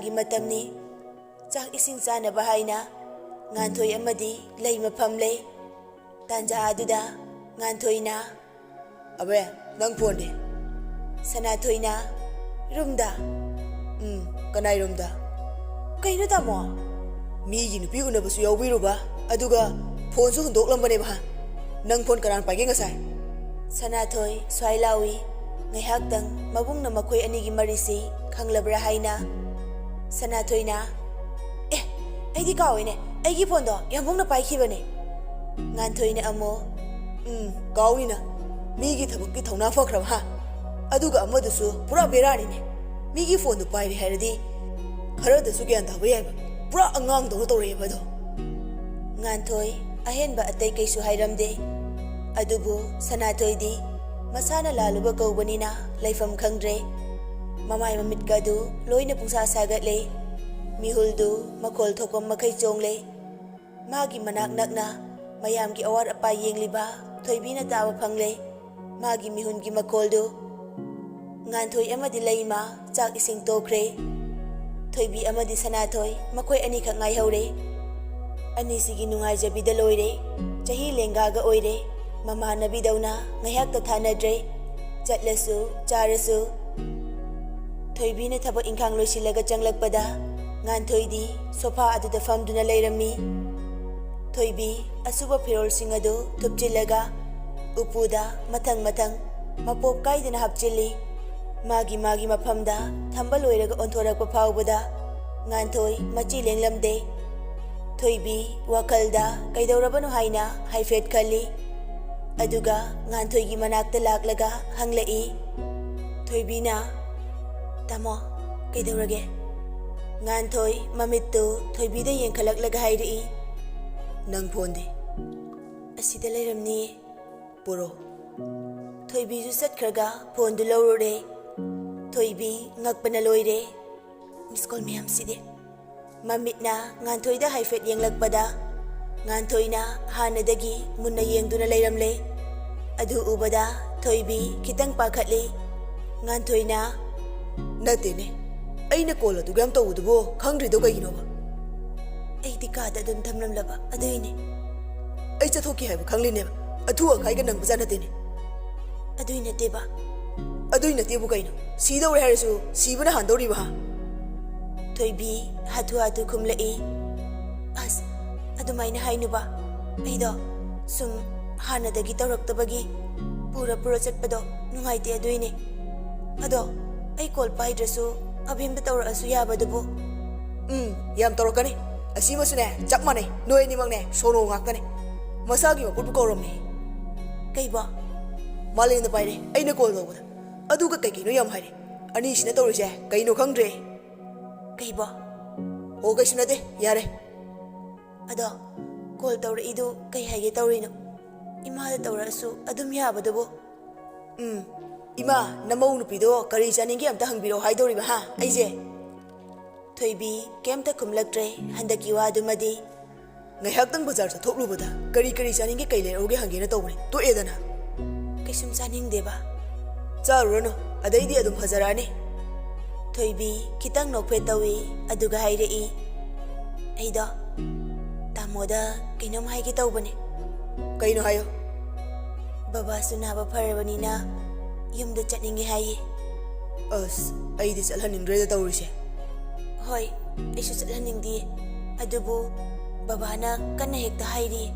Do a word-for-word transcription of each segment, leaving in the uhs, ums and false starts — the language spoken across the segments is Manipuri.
ꯒꯤ ꯃꯇꯝꯅꯤ꯫ ꯆꯥꯛ ꯏꯁꯤꯡ ꯆꯥꯅꯕ ꯍꯥꯏꯅ ꯉꯥꯟꯊꯣꯏ ꯑꯃꯗꯤ ꯂꯩꯃ ꯐꯝꯂꯦ꯫ ꯇꯥꯟꯖꯥ ꯑꯗꯨꯗ ꯉꯥꯟꯊꯣꯏꯅ, "ꯑꯕꯦ, ꯅꯪ ꯐꯣꯟꯗꯤ?" ꯁꯅꯥꯊꯣꯏꯅ, "ꯔꯨꯝꯗ?" "ꯎꯝ, ꯀꯅꯥꯏ ꯔꯨꯝꯗ?" "ꯀꯩꯅꯣ ꯇꯥꯃꯣ? ꯃꯤꯒꯤ ꯅꯨꯄꯤ ꯎꯅꯕꯁꯨ ꯌꯥꯎꯕꯤꯔꯨꯕ, ꯑꯗꯨꯒ ꯐꯣꯟꯁꯨ ꯍꯨꯟꯗꯣꯛꯂꯝꯕꯅꯦꯕ, ꯍꯥ? ꯅꯪ ꯐꯣꯟ ꯀꯅꯥꯅ ꯄꯥꯏꯒꯦ ꯉꯁꯥꯏ?" ꯁꯅꯥꯊꯣꯏ ꯁ꯭ꯋꯥꯏ ꯂꯥꯎꯏ꯫ ꯉꯥꯏꯍꯥꯛꯇꯪ ꯃꯕꯨꯡꯅ ꯃꯈꯣꯏ ꯑꯅꯤꯒꯤ ꯃꯔꯤꯁꯤ ꯈꯪꯂꯕ꯭ꯔꯥ ꯍꯥꯏꯅ꯫ ꯁꯅꯥꯊꯣꯏꯅ, "ꯑꯦ, ꯑꯩꯗꯤ ꯀꯥꯎꯏꯅꯦ, ꯑꯩꯒꯤ ꯐꯣꯟꯗꯣ ꯌꯥꯝꯕꯨꯡꯅ ꯄꯥꯏꯈꯤꯕꯅꯦ꯫" ꯉꯥꯟꯊꯣꯏꯅ ꯑꯃꯨꯛ, "ꯎꯝ, ꯀꯥꯎꯅꯤꯅ, ꯃꯤꯒꯤ ꯊꯕꯛꯀꯤ ꯊꯧꯅꯥ ꯐꯈ꯭ꯔꯕ, ꯍꯥ? ꯑꯗꯨꯒ ꯑꯃꯗꯨꯁꯨ ꯄꯨꯔꯥ ꯕꯦꯔꯥꯅꯤꯅꯦ, ꯃꯤꯒꯤ ꯐꯣꯟꯗꯨ ꯄꯥꯏꯔꯦ ꯍꯥꯏꯔꯗꯤ ꯈꯔꯗꯁꯨ ꯒ꯭ꯌꯥꯟ ꯇꯥꯕ ꯌꯥꯏꯕ, ꯄꯨꯔꯥ ꯑꯉꯥꯡꯗꯧꯅ ꯇꯧꯔꯛꯑꯦꯕ ꯑꯗꯣ꯫" ꯉꯥꯟꯊꯣꯏ ꯑꯍꯦꯟꯕ ꯑꯇꯩ ꯀꯩꯁꯨ ꯍꯥꯏꯔꯝꯗꯦ꯫ ꯑꯗꯨꯕꯨ ꯁꯅꯥꯊꯣꯏꯗꯤ ꯃꯁꯥꯅ ꯂꯥꯜꯂꯨꯕ ꯀꯧꯕꯅꯤꯅ ꯂꯩꯐꯝ ꯈꯪꯗ꯭ꯔꯦ꯫ ꯃꯃꯥꯏ ꯃꯃꯤꯠꯀ ꯑꯗꯨ ꯂꯣꯏꯅ ꯄꯨꯡꯁꯥ ꯁꯥꯒꯠꯂꯦ꯫ ꯃꯤꯍꯨꯜꯗꯨ ꯃꯈꯣꯜ ꯊꯣꯛꯄ ꯃꯈꯩ ꯆꯣꯡꯂꯦ꯫ ꯃꯥꯒꯤ ꯃꯅꯥꯛ ꯅꯛꯅ ꯃꯌꯥꯝꯒꯤ ꯑꯋꯥꯠ ꯑꯄꯥ ꯌꯦꯡꯂꯤꯕ ꯊꯣꯏꯕꯤꯅ ꯇꯥꯕ ꯐꯪꯂꯦ꯫ ꯃꯥꯒꯤ ꯃꯤꯍꯨꯟꯒꯤ ꯃꯈꯣꯜꯗꯨ꯫ ꯉꯥꯟꯊꯣꯏ ꯑꯃꯗꯤ ꯂꯩꯃ ꯆꯥꯛ ꯏꯁꯤꯡ ꯇꯣꯛꯈ꯭ꯔꯦ꯫ ꯊꯣꯏꯕꯤ ꯑꯃꯗꯤ ꯁꯅꯥꯊꯣꯏ ꯃꯈꯣꯏ ꯑꯅꯤꯈꯛ ꯉꯥꯏꯍꯧꯔꯦ꯫ ꯑꯅꯤꯁꯤꯒꯤ ꯅꯨꯡꯉꯥꯏꯖꯕꯤꯗ ꯂꯣꯏꯔꯦ꯫ ꯆꯍꯤ ꯂꯦꯡꯒꯥꯒ ꯑꯣꯏꯔꯦ꯫ ꯃꯃꯥꯟꯅꯕꯤꯗꯧꯅ ꯉꯥꯏꯍꯥꯛꯇ ꯊꯥꯅꯗ꯭ꯔꯦ꯫ ꯆꯠꯂꯁꯨ ꯆꯥꯔꯁꯨ꯫ ꯊꯣꯏꯕꯤꯅ ꯊꯕꯛ ꯏꯪꯈꯥꯡ ꯂꯣꯏꯁꯤꯜꯂꯒ ꯆꯪꯂꯛꯄꯗ ꯉꯥꯟꯊꯣꯏꯗꯤ ꯁꯣꯐꯥ ꯑꯗꯨꯗ ꯐꯝꯗꯨꯅ ꯂꯩꯔꯝꯃꯤ꯫ ꯊꯣꯏꯕꯤ ꯑꯁꯨꯕ ꯐꯤꯔꯣꯜꯁꯤꯡ ꯑꯗꯨ ꯊꯨꯞꯆꯤꯜꯂꯒ ꯎꯄꯨꯗ ꯃꯊꯪ ꯃꯊꯪ ꯃꯄꯣꯞ ꯀꯥꯏꯗꯅ ꯍꯥꯞꯆꯤꯜꯂꯤ꯫ ꯃꯥꯒꯤ ꯃꯥꯒꯤ ꯃꯐꯝꯗ ꯊꯝꯕ ꯂꯣꯏꯔꯒ ꯑꯣꯟꯊꯣꯔꯛꯄ ꯐꯥꯎꯕꯗ ꯉꯥꯟꯊꯣꯏ ꯃꯆꯤ ꯂꯦꯡꯂꯝꯗꯦ꯫ ꯊꯣꯏꯕꯤ ꯋꯥꯈꯜꯗ ꯀꯩꯗꯧꯔꯕꯅꯣ ꯍꯥꯏꯅ ꯍꯥꯏꯐꯦꯠ ꯈꯜꯂꯤ꯫ ꯑꯗꯨꯒ ꯉꯥꯟꯊꯣꯏꯒꯤ ꯃꯅꯥꯛꯇ ꯂꯥꯛꯂꯒ ꯍꯪꯂꯛꯏ꯫ ꯊꯣꯏꯕꯤꯅ, "ꯇꯥꯃꯣ, ꯀꯩꯗꯧꯔꯒꯦ?" ꯉꯥꯟꯊꯣꯏ ꯃꯃꯤꯠꯇꯨ ꯊꯣꯏꯕꯤꯗ ꯌꯦꯡꯈꯠꯂꯛꯂꯒ ꯍꯥꯏꯔꯛꯏ, "ꯅꯪ ꯐꯣꯟꯗꯤ?" "ꯑꯁꯤꯗ ꯂꯩꯔꯝꯅꯤꯌꯦ꯫" "ꯄꯨꯔꯣ꯫" ꯊꯣꯏꯕꯤꯁꯨ ꯆꯠꯈ꯭ꯔꯒ ꯐꯣꯟꯗꯨ ꯂꯧꯔꯨꯔꯦ꯫ ꯊꯣꯏꯕꯤ ꯉꯛꯄꯅ ꯂꯣꯏꯔꯦ꯫ ꯃꯤꯁ ꯀꯣꯜ ꯃꯌꯥꯝꯁꯤꯗꯤ꯫ ꯃꯃꯤꯠꯅ ꯉꯥꯟꯊꯣꯏꯗ ꯍꯥꯏꯐꯦꯠ ꯌꯦꯡꯂꯛꯄꯗ ꯉꯥꯟꯊꯣꯏꯅ ꯍꯥꯟꯅꯗꯒꯤ ꯃꯨꯟꯅ ꯌꯦꯡꯗꯨꯅ ꯂꯩꯔꯝꯂꯦ꯫ ꯑꯗꯨ ꯎꯕꯗ ꯊꯣꯏꯕꯤ ꯈꯤꯇꯪ ꯄꯥꯈꯠꯂꯤ꯫ ꯉꯥꯟꯊꯣꯏꯅ, "ꯅꯠꯇꯦꯅꯦ, ꯑꯩꯅ ꯀꯣꯜ ꯑꯗꯨꯛ ꯌꯥꯝ ꯇꯧꯕꯗꯨꯕꯨ ꯈꯪꯗ꯭ꯔꯤꯗꯣ ꯀꯩꯒꯤꯅꯣꯕ? ꯑꯩꯗꯤ ꯀꯥꯗ ꯑꯗꯨꯝ ꯊꯝꯂꯝꯂꯕ ꯑꯗꯨꯏꯅꯦ꯫ ꯑꯩ ꯆꯠꯊꯣꯛꯀꯦ ꯍꯥꯏꯕ ꯈꯪꯂꯤꯅꯦꯕ, ꯑꯊꯨ ꯑꯀꯥꯏꯒ ꯅꯪꯕꯖꯥꯠ ꯅꯠꯇꯦꯅꯦ꯫ ꯑꯗꯨꯏ ꯅꯠꯇꯦꯕ꯫ ꯑꯗꯨꯏ ꯅꯠꯇꯦꯕꯨ ꯀꯩꯅꯣ? ꯁꯤꯗꯧꯔꯦ ꯍꯥꯏꯔꯁꯨ ꯁꯤꯕꯅ ꯍꯥꯟꯗꯧꯔꯤꯕ ꯍꯥ? ꯊꯣꯏꯕꯤ ꯍꯥꯊꯨ ꯍꯥꯊꯨ ꯈꯨꯝꯂꯛꯏ꯫ ꯑꯁ, ꯑꯗꯨꯃꯥꯏꯅ ꯍꯥꯏꯅꯨꯕ꯫ ꯑꯩꯗꯣ ꯁꯨꯝ ꯍꯥꯟꯅꯗꯒꯤ ꯇꯧꯔꯛꯇꯕꯒꯤ ꯄꯨꯔ ꯄꯨꯔ ꯆꯠꯄꯗꯣ ꯅꯨꯡꯉꯥꯏꯇꯦ ꯑꯗꯨꯏꯅꯦ꯫ ꯑꯗꯣ ꯑꯩ ꯀꯣꯜ ꯄꯥꯏꯗ꯭ꯔꯁꯨ ꯑꯕꯦꯝꯗ ꯇꯧꯔꯛꯑꯁꯨ ꯌꯥꯕꯗꯨꯕꯨ꯫ ꯎꯝ, ꯌꯥꯝ ꯇꯧꯔꯛꯀꯅꯤ꯫ ꯑꯁꯤꯃꯁꯨꯅꯦ ꯆꯞ ꯃꯥꯟꯅꯩ, ꯅꯣꯏ ꯑꯅꯤꯃꯛꯅꯦ ꯁꯣꯅꯣ ꯉꯥꯛꯇꯅꯦ꯫ ꯃꯁꯥꯒꯤ ꯃꯄꯨꯔꯕꯨ ꯀꯧꯔꯝꯃꯤ꯫ ꯀꯩꯕꯣ? ꯃꯥꯂꯦꯝꯗ ꯄꯥꯏꯔꯦ ꯑꯩꯅ ꯀꯣꯜ ꯇꯧꯕꯗ꯫ ꯑꯗꯨꯒ ꯀꯩ ꯀꯩꯅꯣ ꯌꯥꯝ ꯍꯥꯏꯔꯦ꯫ ꯑꯅꯤꯁꯤꯅ ꯇꯧꯔꯤꯁꯦ ꯀꯩꯅꯣ ꯈꯪꯗ꯭ꯔꯦ꯫ ꯀꯩꯕꯣ? ꯑꯣ, ꯀꯩꯁꯨ ꯅꯠꯇꯦ, ꯌꯥꯔꯦ꯫ ꯑꯗꯣ ꯀꯣꯜ ꯇꯧꯔꯛꯏꯗꯨ ꯀꯩ ꯍꯥꯏꯒꯦ ꯇꯧꯔꯤꯅꯣ? ꯏꯃꯥꯗ ꯇꯧꯔꯛꯑꯁꯨ ꯑꯗꯨꯝ ꯌꯥꯕꯗꯨꯕꯨ꯫ ꯎꯝ, ꯏꯃꯥ, ꯅꯃꯧ ꯅꯨꯄꯤꯗꯣ ꯀꯔꯤ ꯆꯥꯅꯤꯡꯒꯦ ꯑꯝꯇ ꯍꯪꯕꯤꯔꯛꯑꯣ ꯍꯥꯏꯗꯧꯔꯤꯕ ꯍꯥ ꯑꯩꯁꯦ? ꯊꯣꯏꯕꯤ ꯀꯩꯝꯇ ꯈꯨꯝꯂꯛꯇ꯭ꯔꯦ ꯍꯟꯗꯛꯀꯤ ꯋꯥꯗꯨꯃꯗꯤ꯫ ꯉꯥꯏꯍꯥꯛꯇꯪ ꯕꯖꯥꯔ ꯆꯠꯊꯣꯛꯂꯨꯕꯗ ꯀꯔꯤ ꯀꯔꯤ ꯆꯥꯅꯤꯡꯒꯦ, ꯀꯩ ꯂꯩꯔꯛꯎꯒꯦ ꯍꯪꯒꯦꯅ ꯇꯧꯕꯅꯤ, ꯇꯣꯛꯑꯦꯗꯅ꯫ ꯀꯩꯁꯨꯝ ꯆꯥꯅꯤꯡꯗꯦꯕ꯫ ꯆꯥꯔꯨꯔꯅꯨ, ꯑꯗꯩꯗꯤ ꯑꯗꯨꯝ ꯐꯖꯔꯛꯑꯅꯤ꯫ ꯊꯣꯏꯕꯤ ꯈꯤꯇꯪ ꯅꯣꯛꯐꯦꯠ ꯇꯧꯏ, ꯑꯗꯨꯒ ꯍꯥꯏꯔꯛꯏ, ꯑꯩꯗꯣ ꯇꯥꯃꯣꯗ ꯀꯩꯅꯣꯝ ꯍꯥꯏꯒꯦ ꯇꯧꯕꯅꯦ꯫ ꯀꯩꯅꯣ ꯍꯥꯏꯌꯣ꯫ ꯕꯕꯥꯁꯨ ꯅꯥꯕ ꯐꯔꯕꯅꯤꯅ ꯌꯨꯝꯗ ꯆꯠꯅꯤꯡꯉꯦ ꯍꯥꯏꯌꯦ꯫ ꯑꯁ, ꯑꯩꯗꯤ ꯆꯠꯍꯟꯅꯤꯡꯗ꯭ꯔꯦꯗ ꯇꯧꯔꯤꯁꯦ꯫ ꯍꯣꯏ, ꯑꯩꯁꯨ ꯆꯠꯍꯟꯅꯤꯡꯗꯦ꯫ ꯑꯗꯨꯕꯨ ꯕꯕꯥꯅ ꯀꯟꯅ ꯍꯦꯛꯇ ꯍꯥꯏꯔꯤ,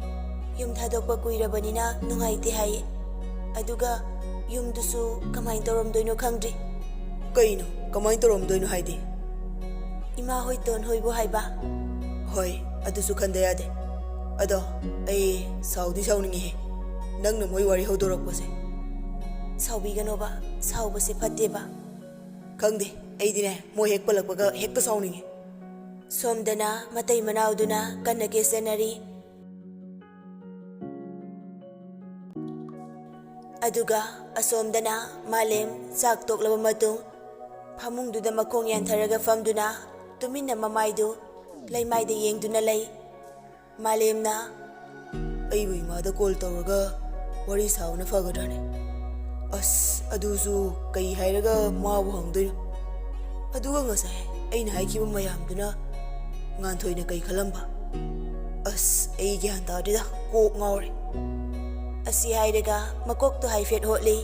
ꯌꯨꯝ ꯊꯥꯗꯣꯛꯄ ꯀꯨꯏꯔꯕꯅꯤꯅ ꯅꯨꯡꯉꯥꯏꯇꯦ ꯍꯥꯏꯌꯦ꯫ ꯑꯗꯨꯒ ꯌꯨꯝꯗꯨꯁꯨ ꯀꯃꯥꯏꯅ ꯇꯧꯔꯝꯗꯣꯏꯅꯣ ꯈꯪꯗ꯭ꯔꯤ꯫ ꯀꯩꯅꯣ, ꯀꯃꯥꯏꯅ ꯇꯧꯔꯝꯗꯣꯏꯅꯣ ꯍꯥꯏꯗꯤ? ꯏꯃꯥ ꯍꯣꯏ ꯇꯣꯟ ꯍꯣꯏꯕꯨ ꯍꯥꯏꯕ꯫ ꯍꯣꯏ, ꯑꯗꯨꯁꯨ ꯈꯟꯗ ꯌꯥꯗꯦ꯫ ꯑꯗꯣ ꯑꯩ ꯁꯥꯎꯗꯤ ꯁꯥꯎꯅꯤꯡꯉꯤꯍꯦ, ꯅꯪꯅ ꯃꯣꯏ ꯋꯥꯔꯤ ꯍꯧꯗꯣꯔꯛꯄꯁꯦ꯫ ꯁꯥꯎꯕꯤꯒꯅꯣꯕ, ꯁꯥꯎꯕꯁꯦ ꯐꯠꯇꯦꯕ꯫ ꯈꯪꯗꯦ, ꯑꯩꯗꯤꯅꯦ ꯃꯣꯏ ꯍꯦꯛ ꯄꯜꯂꯛꯄꯒ ꯍꯦꯛꯇ ꯁꯥꯎꯅꯤꯡꯉꯤ꯫ ꯁꯣꯝꯗꯅ ꯃꯇꯩ ꯃꯅꯥꯎꯗꯨꯅ ꯀꯟꯅ ꯀꯦꯁꯟꯅꯔꯤ꯫ ꯑꯗꯨꯒ ꯑꯁꯣꯝꯗꯅ ꯃꯥꯂꯦꯝ ꯆꯥꯛ ꯇꯣꯛꯂꯕ ꯃꯇꯨꯡ ꯐꯃꯨꯡꯗꯨꯗ ꯃꯈꯣꯡ ꯌꯥꯟꯊꯔꯒ ꯐꯝꯗꯨꯅ ꯇꯨꯃꯤꯟꯅ ꯃꯃꯥꯏꯗꯨ ꯂꯩꯃꯥꯏꯗ ꯌꯦꯡꯗꯨꯅ ꯂꯩ꯫ ꯃꯥꯂꯦꯝꯅ, "ꯑꯩꯕꯨ ꯏꯃꯥꯗ ꯀꯣꯜ ꯇꯧꯔꯒ ꯋꯥꯔꯤ ꯁꯥꯕꯅ ꯐꯒꯗ꯭ꯔꯥꯅꯦ? ꯑꯁ, ꯑꯗꯨꯁꯨ ꯀꯩ ꯍꯥꯏꯔꯒ ꯃꯥꯕꯨ ꯍꯪꯗꯣꯏꯅꯣ?" ꯑꯗꯨꯒ ꯉꯁꯥꯏ ꯑꯩꯅ ꯍꯥꯏꯈꯤꯕ ꯃꯌꯥꯝꯗꯨꯅ ꯉꯥꯟꯊꯣꯏꯅ ꯀꯩ ꯈꯜꯂꯝꯕ? ꯑꯁ, ꯑꯩ ꯒ꯭ꯌꯥꯟ ꯇꯥꯗ꯭ꯔꯦꯗ, ꯀꯣꯛ ꯉꯥꯎꯔꯦ꯫ ꯑꯁꯤ ꯍꯥꯏꯔꯒ ꯃꯀꯣꯛꯇꯣ ꯍꯥꯏꯐꯦꯠ ꯍꯣꯠꯂꯤ꯫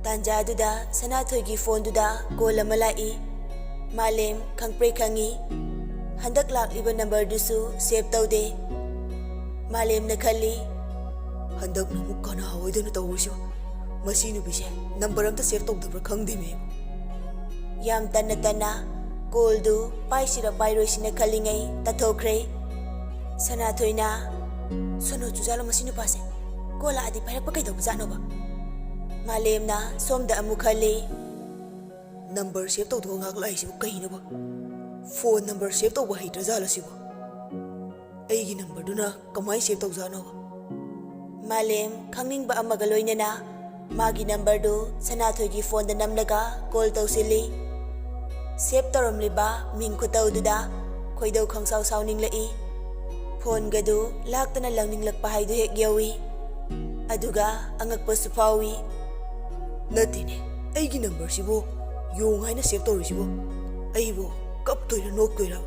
ꯇꯥꯟꯖꯥꯗꯨꯗ ꯁꯅꯥꯊꯣꯏꯒꯤ ꯐꯣꯟꯗꯨꯗ ꯀꯣꯜ ꯑꯃ ꯂꯥꯛꯏ꯫ ꯃꯥꯂꯦꯝ ꯈꯪꯄ꯭ꯔꯦꯛ ꯈꯪꯉꯤ꯫ ꯍꯟꯗꯛ ꯂꯥꯛꯂꯤꯕ ꯅꯝꯕꯔꯗꯨꯁꯨ ꯁꯦꯚ ꯇꯧꯗꯦ꯫ ꯃꯥꯂꯦꯝꯅ ꯈꯜꯂꯤ, "ꯍꯟꯗꯛꯅ ꯑꯃꯨꯛ ꯀꯅꯥ ꯑꯣꯏꯗꯣꯏꯅꯣ ꯇꯧꯔꯤꯁꯤꯕꯣ? ꯃꯁꯤ ꯅꯨꯄꯤꯁꯦ ꯅꯝꯕꯔ ꯑꯝꯇ ꯁꯦꯚ ꯇꯧꯗꯕ꯭ꯔꯥ ꯈꯪꯗꯦꯅꯦ꯫" ꯌꯥꯝ ꯇꯟꯅ ꯇꯟꯅ ꯀꯣꯜꯗꯨ ꯄꯥꯏꯁꯤꯔ ꯄꯥꯏꯔꯣꯏꯁꯤꯅ ꯈꯜꯂꯤꯉꯩ ꯇꯠꯊꯣꯛꯈ꯭ꯔꯦ꯫ ꯁꯅꯥꯊꯣꯏꯅ, "ꯁꯣꯅꯣ ꯆꯨꯖꯥꯠꯂꯣ ꯃꯁꯤ ꯅꯨꯄꯥꯁꯦ? ꯀꯣꯜ ꯂꯥꯛꯑꯗꯤ ꯄꯥꯏꯔꯛꯄ ꯀꯩꯗꯧꯕꯖꯥꯠꯅꯣꯕ?" ꯃꯥꯂꯦꯝꯅ ꯁꯣꯝꯗ ꯑꯃꯨꯛ ꯈꯜꯂꯤ꯫ "ꯅꯝꯕꯔ ꯁꯦꯚ ꯇꯧꯗꯕ ꯉꯥꯛ ꯂꯥꯛꯏꯁꯤꯕꯨ ꯀꯩꯅꯣꯕ? ꯐꯣꯟ ꯅꯝꯕꯔ ꯁꯦꯚ ꯇꯧꯕ ꯍꯩꯇ꯭ꯔꯖꯥꯠꯂꯣ ꯁꯤꯕꯨ?" ꯑꯩꯒꯤ ꯅꯝꯕꯔꯗꯨꯅ ꯀꯃꯥꯏꯅ ꯁꯦꯚ ꯇꯧꯖꯥꯠꯅꯣꯕ? ꯃꯥꯂꯦꯝ ꯈꯪꯅꯤꯡꯕ ꯑꯃꯒ ꯂꯣꯏꯅꯅ ꯃꯥꯒꯤ ꯅꯝꯕꯔꯗꯨ ꯁꯅꯥꯊꯣꯏꯒꯤ ꯐꯣꯟꯗ ꯅꯝꯂꯒ ꯀꯣꯜ ꯇꯧꯁꯤꯜꯂꯤ꯫ ꯁꯦꯚ ꯇꯧꯔꯝꯂꯤꯕ ꯃꯤꯡ ꯈꯨꯇꯧꯗꯨꯗ ꯈꯣꯏꯗꯧ ꯈꯪꯁꯥꯎ ꯁꯥꯎꯅꯤꯡꯂꯛꯏ꯫ ꯐꯣꯟꯒꯗꯨ ꯂꯥꯛꯇꯅ ꯂꯪꯅꯤꯡꯂꯛꯄ ꯍꯥꯏꯗꯨ ꯍꯦꯛ ꯌꯧꯏ꯫ ꯑꯗꯨꯒ ꯑꯉꯛꯄꯁꯨ ꯐꯥꯎꯏ꯫ "ꯅꯠꯇꯦꯅꯦ, ꯑꯩꯒꯤ ꯅꯝꯕꯔꯁꯤꯕꯨ ꯌꯣꯡ ꯍꯥꯏꯅ ꯁꯦꯚ ꯇꯧꯔꯤꯁꯤꯕꯨ? ꯑꯩꯕꯨ ꯀꯞꯇꯣꯏꯔ ꯅꯣꯛꯇꯣꯏꯔ?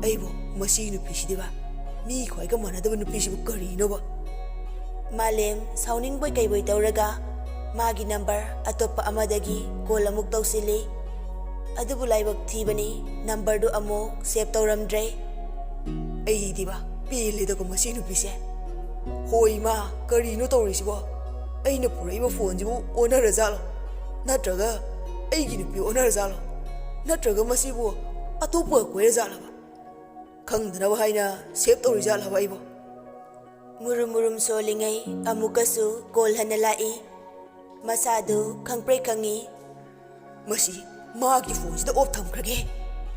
ꯑꯩꯕꯨ ꯃꯁꯤ ꯅꯨꯄꯤꯁꯤꯗꯤꯕ, ꯃꯤ ꯈ꯭ꯋꯥꯏꯒ ꯃꯥꯟꯅꯗꯕ ꯅꯨꯄꯤꯁꯤꯕꯨ ꯀꯔꯤꯅꯣꯕ?" ꯃꯥꯂꯦꯝ ꯁꯥꯎꯅꯤꯡꯕꯣꯏ ꯀꯩꯕꯣꯏ ꯇꯧꯔꯒ ꯃꯥꯒꯤ ꯅꯝꯕꯔ ꯑꯇꯣꯞꯄ ꯑꯃꯗꯒꯤ ꯀꯣꯜ ꯑꯃꯨꯛ ꯇꯧꯁꯤꯜꯂꯤ꯫ ꯑꯗꯨꯕꯨ ꯂꯥꯏꯕꯛ ꯊꯤꯕꯅꯤ, ꯅꯝꯕꯔꯗꯨ ꯑꯃꯨꯛ ꯁꯦꯚ ꯇꯧꯔꯝꯗ꯭ꯔꯦ꯫ "ꯑꯩꯗꯤꯕ ꯄꯦꯜꯂꯦꯗꯀꯣ ꯃꯁꯤ ꯅꯨꯄꯤꯁꯦ꯫ ꯍꯣꯏ ꯏꯃꯥ, ꯀꯔꯤꯅꯣ ꯇꯧꯔꯤꯁꯤꯕꯣ? ꯑꯩꯅ ꯄꯨꯔꯛꯏꯕ ꯐꯣꯟꯁꯤꯕꯨ ꯑꯣꯟꯅꯔꯖꯥꯠꯂꯣ? ꯅꯠꯇ꯭ꯔꯒ ꯑꯩꯒꯤ ꯅꯨꯄꯤ ꯑꯣꯟꯅꯔꯖꯥꯠꯂꯣ? ꯅꯠꯇ꯭ꯔꯒ ꯃꯁꯤꯕꯨ ꯑꯇꯣꯞꯄꯒ ꯀꯣꯏꯔꯖꯥꯠꯂꯕ? ꯈꯪꯗꯅꯕ ꯍꯥꯏꯅ ꯁꯦꯚ ꯇꯧꯔꯤꯖꯥꯠꯂꯕ ꯑꯩꯕꯨ?" ꯃꯨꯔꯨꯝ ꯃꯨꯔꯨꯝ ꯁꯣꯜꯂꯤꯉꯩ ꯑꯃꯨꯛꯀꯁꯨ ꯀꯣꯜ ꯍꯟꯅ ꯂꯥꯛꯏ꯫ ꯃꯁꯥꯗꯨ ꯈꯪꯄ꯭ꯔꯦꯛ ꯈꯪꯉꯤ꯫ "ꯃꯁꯤ ꯃꯥꯒꯤ ꯐꯣꯟꯁꯤꯗ ꯑꯣꯐ ꯊꯝꯈ꯭ꯔꯒꯦ꯫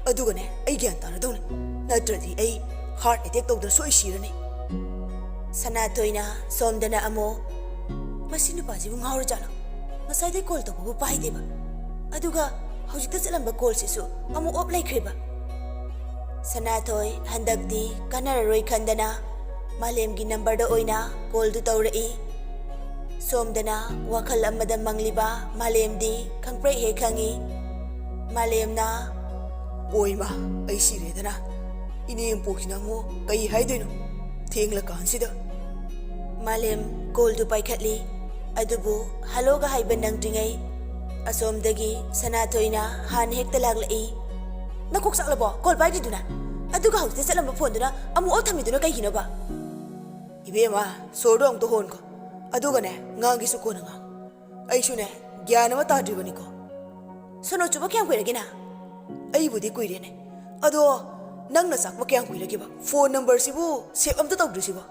ꯑꯗꯨꯒꯅꯦ, ꯑꯩ ꯒ꯭ꯌꯥꯟ ꯇꯥꯔꯗꯧꯅꯤ꯫ ꯅꯠꯇ꯭ꯔꯗꯤ ꯑꯩ ꯍꯥꯔꯠ ꯑꯦꯇꯦꯛ ꯇꯧꯗꯅ ꯁꯣꯏ ꯁꯤꯔꯅꯤ꯫" ꯁꯅꯥꯊꯣꯏꯅ ꯁꯣꯝꯗꯅ ꯑꯃꯨꯛ, "ꯃꯁꯤ ꯅꯨꯄꯥꯁꯤꯕꯨ ꯉꯥꯎꯔꯖꯥꯠꯂꯣ? ꯉꯁꯥꯏꯗꯩ ꯀꯣꯜ ꯇꯧꯕꯕꯨ ꯄꯥꯏꯗꯦꯕ꯫ ꯑꯗꯨꯒ ꯍꯧꯖꯤꯛꯇ ꯆꯠꯂꯝꯕ ꯀꯣꯜꯁꯤꯁꯨ ꯑꯃꯨꯛ ꯑꯣꯐ ꯂꯩꯈ꯭ꯔꯦꯕ꯫" ꯁꯅꯥꯊꯣꯏ ꯍꯟꯗꯛꯇꯤ ꯀꯥꯟꯅꯔꯔꯣꯏ ꯈꯟꯗꯅ ꯃꯥꯂꯦꯝꯒꯤ ꯅꯝꯕꯔꯗ ꯑꯣꯏꯅ ꯀꯣꯜꯗꯨ ꯇꯧꯔꯛꯏ꯫ ꯁꯣꯝꯗꯅ ꯋꯥꯈꯜ ꯑꯃꯗ ꯃꯪꯂꯤꯕ ꯃꯥꯂꯦꯝꯗꯤ ꯈꯪꯄ꯭ꯔꯦꯛ ꯍꯦꯛ ꯈꯪꯉꯤ꯫ ꯃꯥꯂꯦꯝꯅ, "ꯑꯣꯏꯃ, ꯑꯩ ꯁꯤꯔꯦꯗꯅ꯫ ꯏꯅꯦꯝꯄꯣꯛꯁꯤꯅ ꯑꯃꯨꯛ ꯀꯩ ꯍꯥꯏꯗꯣꯏꯅꯣ ꯊꯦꯡꯂꯀꯥꯟꯁꯤꯗ?" ꯃꯥꯂꯦꯝ ꯀꯣꯜꯗꯨ ꯄꯥꯏꯈꯠꯂꯤ꯫ ꯑꯗꯨꯕꯨ ꯍꯜꯂꯣꯒ ꯍꯥꯏꯕ ꯅꯪꯗ꯭ꯔꯤꯉꯩ ꯑꯁꯣꯝꯗꯒꯤ ꯁꯅꯥꯊꯣꯏꯅ ꯍꯥꯟꯅ ꯍꯦꯛꯇ ꯂꯥꯛꯂꯛꯏ꯫ "ꯅꯀꯣꯛ ꯆꯥꯛꯂꯕꯣ? ꯀꯣꯜ ꯄꯥꯏꯗ꯭ꯔꯤꯗꯨꯅ? ꯑꯗꯨꯒ ꯍꯧꯖꯤꯛꯇ ꯆꯠꯂꯝꯕ ꯐꯣꯟꯗꯨꯅ ꯑꯃꯨꯛ ꯑꯣꯐ ꯊꯝꯃꯤꯗꯨꯅ ꯀꯩꯒꯤꯅꯣꯕ?" "ꯏꯕꯦꯝꯃ, ꯁꯣꯔꯗꯣ ꯑꯃꯨꯛꯇ ꯍꯣꯟꯈꯣ꯫ ꯑꯗꯨꯒꯅꯦ, ꯉꯥꯡꯒꯦꯁꯨ ꯀꯣꯟꯅ ꯉꯥꯡ꯫ ꯑꯩꯁꯨꯅꯦ, ꯒ꯭ꯌꯥꯟ ꯑꯃ ꯇꯥꯗ꯭ꯔꯤꯕꯅꯤꯀꯣ꯫ ꯁꯣꯅꯣ ꯆꯨꯕ ꯀꯌꯥꯝ ꯀꯨꯏꯔꯒꯦ ꯅꯪ?" "ꯑꯩꯕꯨꯗꯤ ꯀꯨꯏꯔꯦꯅꯦ꯫ ꯑꯗꯣ ꯅꯪꯅ ꯆꯥꯛꯄ ꯀꯌꯥꯝ ꯀꯨꯏꯔꯒꯦꯕ? ꯐꯣꯟ ꯅꯝꯕꯔꯁꯤꯕꯨ ꯁꯦꯞ ꯑꯝꯇ ꯇꯧꯗ꯭ꯔꯤꯁꯤꯕꯣ?"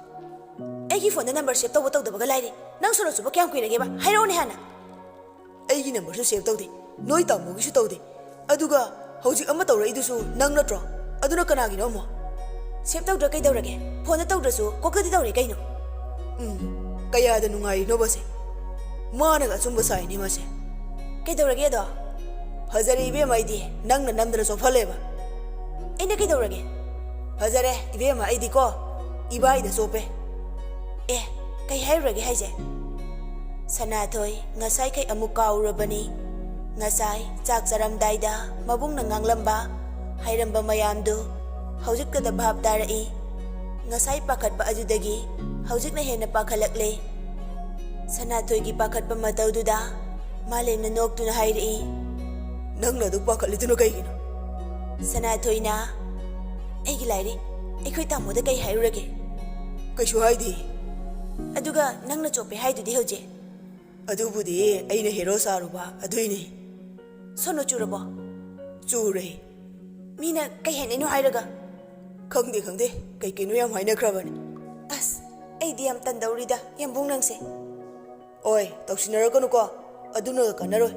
"ꯑꯩꯒꯤ ꯐꯣꯟꯗ ꯅꯝꯕꯔ ꯁꯦꯞ ꯇꯧꯕ ꯇꯧꯗꯕꯒ ꯂꯥꯏꯔꯤ꯫ ꯅꯪ ꯁꯣꯅꯣ ꯆꯨꯕ ꯀꯌꯥꯝ ꯀꯨꯏꯔꯒꯦꯕ? ꯍꯥꯏꯔꯛꯑꯣꯅꯦ ꯍꯥꯟꯅ꯫" "ꯑꯩꯒꯤ ꯅꯝꯕꯔꯁꯨ ꯁꯦꯞ ꯇꯧꯗꯦ, ꯅꯣꯏ ꯇꯥꯃꯣꯒꯤꯁꯨ ꯇꯧꯗꯦ꯫ ꯑꯗꯨꯒ ꯍꯧꯖꯤꯛ ꯑꯃ ꯇꯧꯔꯛꯏꯗꯨꯁꯨ ꯅꯪ ꯅꯠꯇ꯭ꯔꯣ? ꯑꯗꯨꯅ ꯀꯅꯥꯒꯤꯅꯣ ꯑꯃꯨꯛ?" "ꯁꯦꯞ ꯇꯧꯗ꯭ꯔ ꯀꯩꯗꯧꯔꯒꯦ? ꯐꯣꯟꯗ ꯇꯧꯗ꯭ꯔꯁꯨ ꯀꯣꯛꯇꯗꯤ ꯇꯧꯔꯦ ꯀꯩꯅꯣ?" "ꯎꯝ, ꯀꯌꯥꯗ ꯅꯨꯡꯉꯥꯏꯔꯤꯅꯣꯕꯁꯦ? ꯃꯥꯅꯒ ꯑꯆꯨꯝꯕ ꯁꯥꯏꯅꯦ ꯃꯥꯁꯦ꯫" "ꯀꯩꯗꯧꯔꯒꯦ ꯑꯗꯣ?" "ꯐꯖꯔꯦ ꯏꯕꯦꯝꯃ, ꯑꯩꯗꯤ ꯅꯪꯅ ꯅꯝꯗꯅ ꯆꯣꯞꯍꯜꯂꯦꯕ꯫" "ꯑꯩꯅ ꯀꯩꯗꯧꯔꯒꯦ?" "ꯐꯖꯔꯦ ꯏꯕꯦꯝꯃ, ꯑꯩꯗꯤꯀꯣ ꯏꯕꯥꯏꯗ ꯆꯣꯞꯄꯦ꯫" "ꯑꯦ, ꯀꯩ ꯍꯥꯏꯔꯨꯔꯒꯦ ꯍꯥꯏꯁꯦ?" ꯁꯅꯥꯊꯣꯏ ꯉꯁꯥꯏꯈꯩ ꯑꯃꯨꯛ ꯀꯥꯎꯔꯕꯅꯤ꯫ ꯉꯁꯥꯏ ꯆꯥꯛ ꯆꯥꯔꯝꯗꯥꯏꯗ ꯃꯕꯨꯡꯅ ꯉꯥꯡꯂꯝꯕ, ꯍꯥꯏꯔꯝꯕ ꯃꯌꯥꯝꯗꯨ ꯍꯧꯖꯤꯛꯇꯗ ꯚꯥꯞ ꯇꯥꯔꯛꯏ꯫ ꯉꯁꯥꯏ ꯄꯥꯈꯠꯄ ꯑꯗꯨꯗꯒꯤ ꯍꯧꯖꯤꯛꯅ ꯍꯦꯟꯅ ꯄꯥꯈꯠꯂꯛꯂꯦ꯫ ꯁꯅꯥꯊꯣꯏꯒꯤ ꯄꯥꯈꯠꯄ ꯃꯇꯧꯗꯨꯗ ꯃꯥꯂꯦꯝꯅ ꯅꯣꯛꯇꯨꯅ ꯍꯥꯏꯔꯛꯏ, "ꯅꯪꯅ ꯑꯗꯨꯛ ꯄꯥꯈꯠꯂꯤꯗꯨꯅ ꯀꯩꯒꯤꯅꯣ?" ꯁꯅꯥꯊꯣꯏꯅ, "ꯑꯩꯒꯤ ꯂꯥꯏꯔꯤ, ꯑꯩꯈꯣꯏ ꯇꯥꯃꯣꯗ ꯀꯩ ꯍꯥꯏꯔꯨꯔꯒꯦ?" "ꯀꯩꯁꯨ ꯍꯥꯏꯗꯦ꯫" "ꯑꯗꯨꯒ ꯅꯪꯅ ꯆꯣꯞꯄꯦ ꯍꯥꯏꯗꯨꯗꯤ ꯍꯧꯖꯤꯛ?" "ꯑꯗꯨꯕꯨꯗꯤ ꯑꯩꯅ ꯍꯦꯔꯣ ꯁꯥꯔꯨꯕ ꯑꯗꯨꯏꯅꯦ꯫" "ꯁꯣꯅꯣ ꯆꯨꯔꯕꯣ?" "ꯆꯨꯔꯦ꯫" "ꯃꯤꯅ ꯀꯩ ꯍꯥꯏꯅꯩꯅꯣ ꯍꯥꯏꯔꯒ?" "ꯈꯪꯗꯦ, ꯈꯪꯗꯦ, ꯀꯩ ꯀꯩꯅꯣ ꯌꯥꯝ ꯍꯥꯏꯅꯈ꯭ꯔꯕꯅꯦ꯫" "ꯑꯁ, ꯑꯩꯗꯤ ꯌꯥꯝ ꯇꯟꯗꯧꯔꯤꯗ, ꯌꯥꯝꯕꯨꯡ ꯅꯪꯁꯦ꯫" "ꯑꯣꯏ, ꯇꯧꯁꯤꯟꯅꯔꯛꯀꯅꯨꯀꯣ, ꯑꯗꯨꯅꯒ ꯀꯥꯟꯅꯔꯣꯏ꯫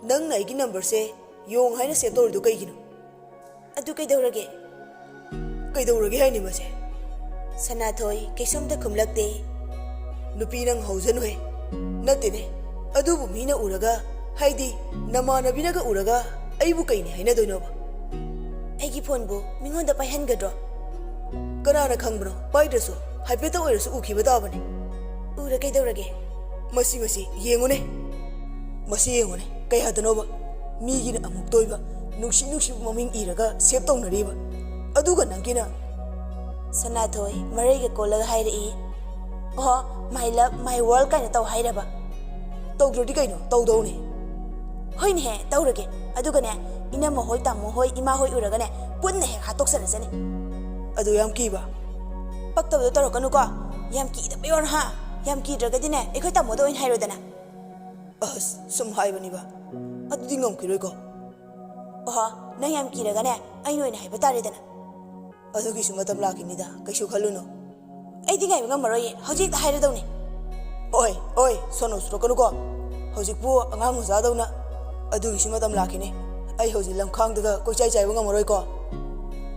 ꯅꯪꯅ ꯑꯩꯒꯤ ꯅꯝꯕꯔꯁꯦ ꯌꯣꯡ ꯍꯥꯏꯅ ꯁꯦꯞ ꯇꯧꯔꯤꯗꯣ ꯀꯩꯒꯤꯅꯣ?" "ꯑꯗꯨ ꯀꯩꯗꯧꯔꯒꯦ?" "ꯀꯩꯗꯧꯔꯒꯦ ꯍꯥꯏꯅꯤ ꯃꯁꯦ?" ꯁꯅꯥꯊꯣꯏ ꯀꯩꯁꯨꯝꯇ ꯈꯨꯝꯂꯛꯇꯦ꯫ "ꯅꯨꯄꯤ ꯅꯪ ꯍꯧꯖꯅꯨꯍꯦ꯫ ꯅꯠꯇꯦꯅꯦ, ꯑꯗꯨꯕꯨ ꯃꯤꯅ ꯎꯔꯒ, ꯍꯥꯏꯗꯤ ꯅꯃꯥꯟꯅꯕꯤꯅꯒ ꯎꯔꯒ ꯑꯩꯕꯨ ꯀꯩꯅꯤ ꯍꯥꯏꯅꯗꯣꯏꯅꯣꯕ?" "ꯑꯩꯒꯤ ꯐꯣꯟꯕꯨ ꯃꯤꯉꯣꯟꯗ ꯄꯥꯏꯍꯟꯒꯗ꯭ꯔꯣ?" "ꯀꯅꯥꯅ ꯈꯪꯕꯅꯣ? ꯄꯥꯏꯗ꯭ꯔꯁꯨ ꯍꯥꯏꯐꯦꯠꯇ ꯑꯣꯏꯔꯁꯨ ꯎꯈꯤꯕ ꯇꯥꯕꯅꯤ꯫" "ꯎꯔ ꯀꯩꯗꯧꯔꯒꯦ?" "ꯃꯁꯤ, ꯃꯁꯤ ꯌꯦꯡꯉꯨꯅꯦ꯫ ꯃꯁꯤ ꯌꯦꯡꯉꯨꯅꯦ, ꯀꯌꯥꯗꯅꯣꯕ?" ꯃꯤꯒꯤꯅ ꯑꯃꯨꯛꯇ ꯑꯣꯏꯕ ꯅꯨꯡꯁꯤ ꯅꯨꯡꯁꯤꯕ ꯃꯃꯤꯡ ꯏꯔꯒ ꯁꯦꯞ ꯇꯧꯅꯔꯤꯕ, ꯑꯗꯨꯒ ꯅꯪꯒꯤꯅ? ꯁꯅꯥꯊꯣꯏ ꯃꯔꯩꯒ ꯀꯣꯜꯂꯒ ꯍꯥꯏꯔꯛꯏ, "ꯑꯣꯍꯣ, my love, my world ꯀꯥꯏꯅ ꯇꯧ ꯍꯥꯏꯔꯕ?" ꯇꯧꯗ꯭ꯔꯗꯤ ꯀꯩꯅꯣ, ꯇꯧꯗꯧꯅꯦ꯫ "ꯍꯣꯏꯅꯦꯍꯦ, ꯇꯧꯔꯒꯦ꯫ ꯑꯗꯨꯒꯅꯦ, ꯏꯅꯝꯃ ꯍꯣꯏ, ꯇꯥꯃꯣ ꯍꯣꯏ, ꯏꯃꯥ ꯍꯣꯏ ꯎꯔꯒꯅꯦ, ꯄꯨꯟꯅ ꯍꯦꯛ ꯍꯥꯠꯇꯣꯛꯆꯔꯁꯅꯤ꯫ ꯑꯗꯨ ꯌꯥꯝ ꯀꯤꯕ?" "ꯄꯛꯇꯕꯗꯣ ꯇꯧꯔꯛꯀꯅꯨꯀꯣ꯫ ꯌꯥꯝ ꯀꯤꯗꯕꯩ ꯋꯥꯔꯣ, ꯍꯥ? ꯌꯥꯝ ꯀꯤꯗ꯭ꯔꯒꯗꯤꯅꯦ, ꯑꯩꯈꯣꯏ ꯇꯥꯃꯣꯗ ꯑꯣꯏꯅ ꯍꯥꯏꯔꯣꯗꯅ꯫" "ꯑꯁ, ꯁꯨꯝ ꯍꯥꯏꯕꯅꯤꯕ꯫ ꯑꯗꯨꯗꯤ ꯉꯝꯈꯤꯔꯣꯏꯀꯣ?" "ꯑꯣꯍꯣ, ꯅꯪ ꯌꯥꯝ ꯀꯤꯔꯒꯅꯦ, ꯑꯩꯅ ꯑꯣꯏꯅ ꯍꯥꯏꯕ ꯇꯥꯔꯦꯗꯅ꯫" "ꯑꯗꯨꯒꯤꯁꯨ ꯃꯇꯝ ꯂꯥꯛꯈꯤꯅꯤꯗ, ꯀꯩꯁꯨ ꯈꯜꯂꯨꯅꯨ꯫" "ꯑꯩꯗꯤ ꯉꯥꯏꯕ ꯉꯝꯃꯔꯣꯏꯌꯦ, ꯍꯧꯖꯤꯛ ꯍꯦꯛꯇ ꯍꯥꯏꯔꯗꯧꯅꯦ꯫" "ꯑꯣꯏ, ꯑꯣꯏ, ꯁꯣꯅꯣ ꯁꯨꯔꯛꯀꯅꯨꯀꯣ꯫ ꯍꯧꯖꯤꯛꯄꯨ ꯑꯉꯥꯡ ꯃꯆꯥꯗꯧꯅ꯫ ꯑꯗꯨꯒꯤꯁꯨ ꯃꯇꯝ ꯂꯥꯛꯈꯤꯅꯤ꯫ ꯑꯩ ꯍꯧꯖꯤꯛ ꯂꯝꯈꯥꯡꯗꯒ ꯀꯣꯏꯆꯥꯏ ꯆꯥꯏꯕ ꯉꯝꯃꯔꯣꯏꯀꯣ꯫"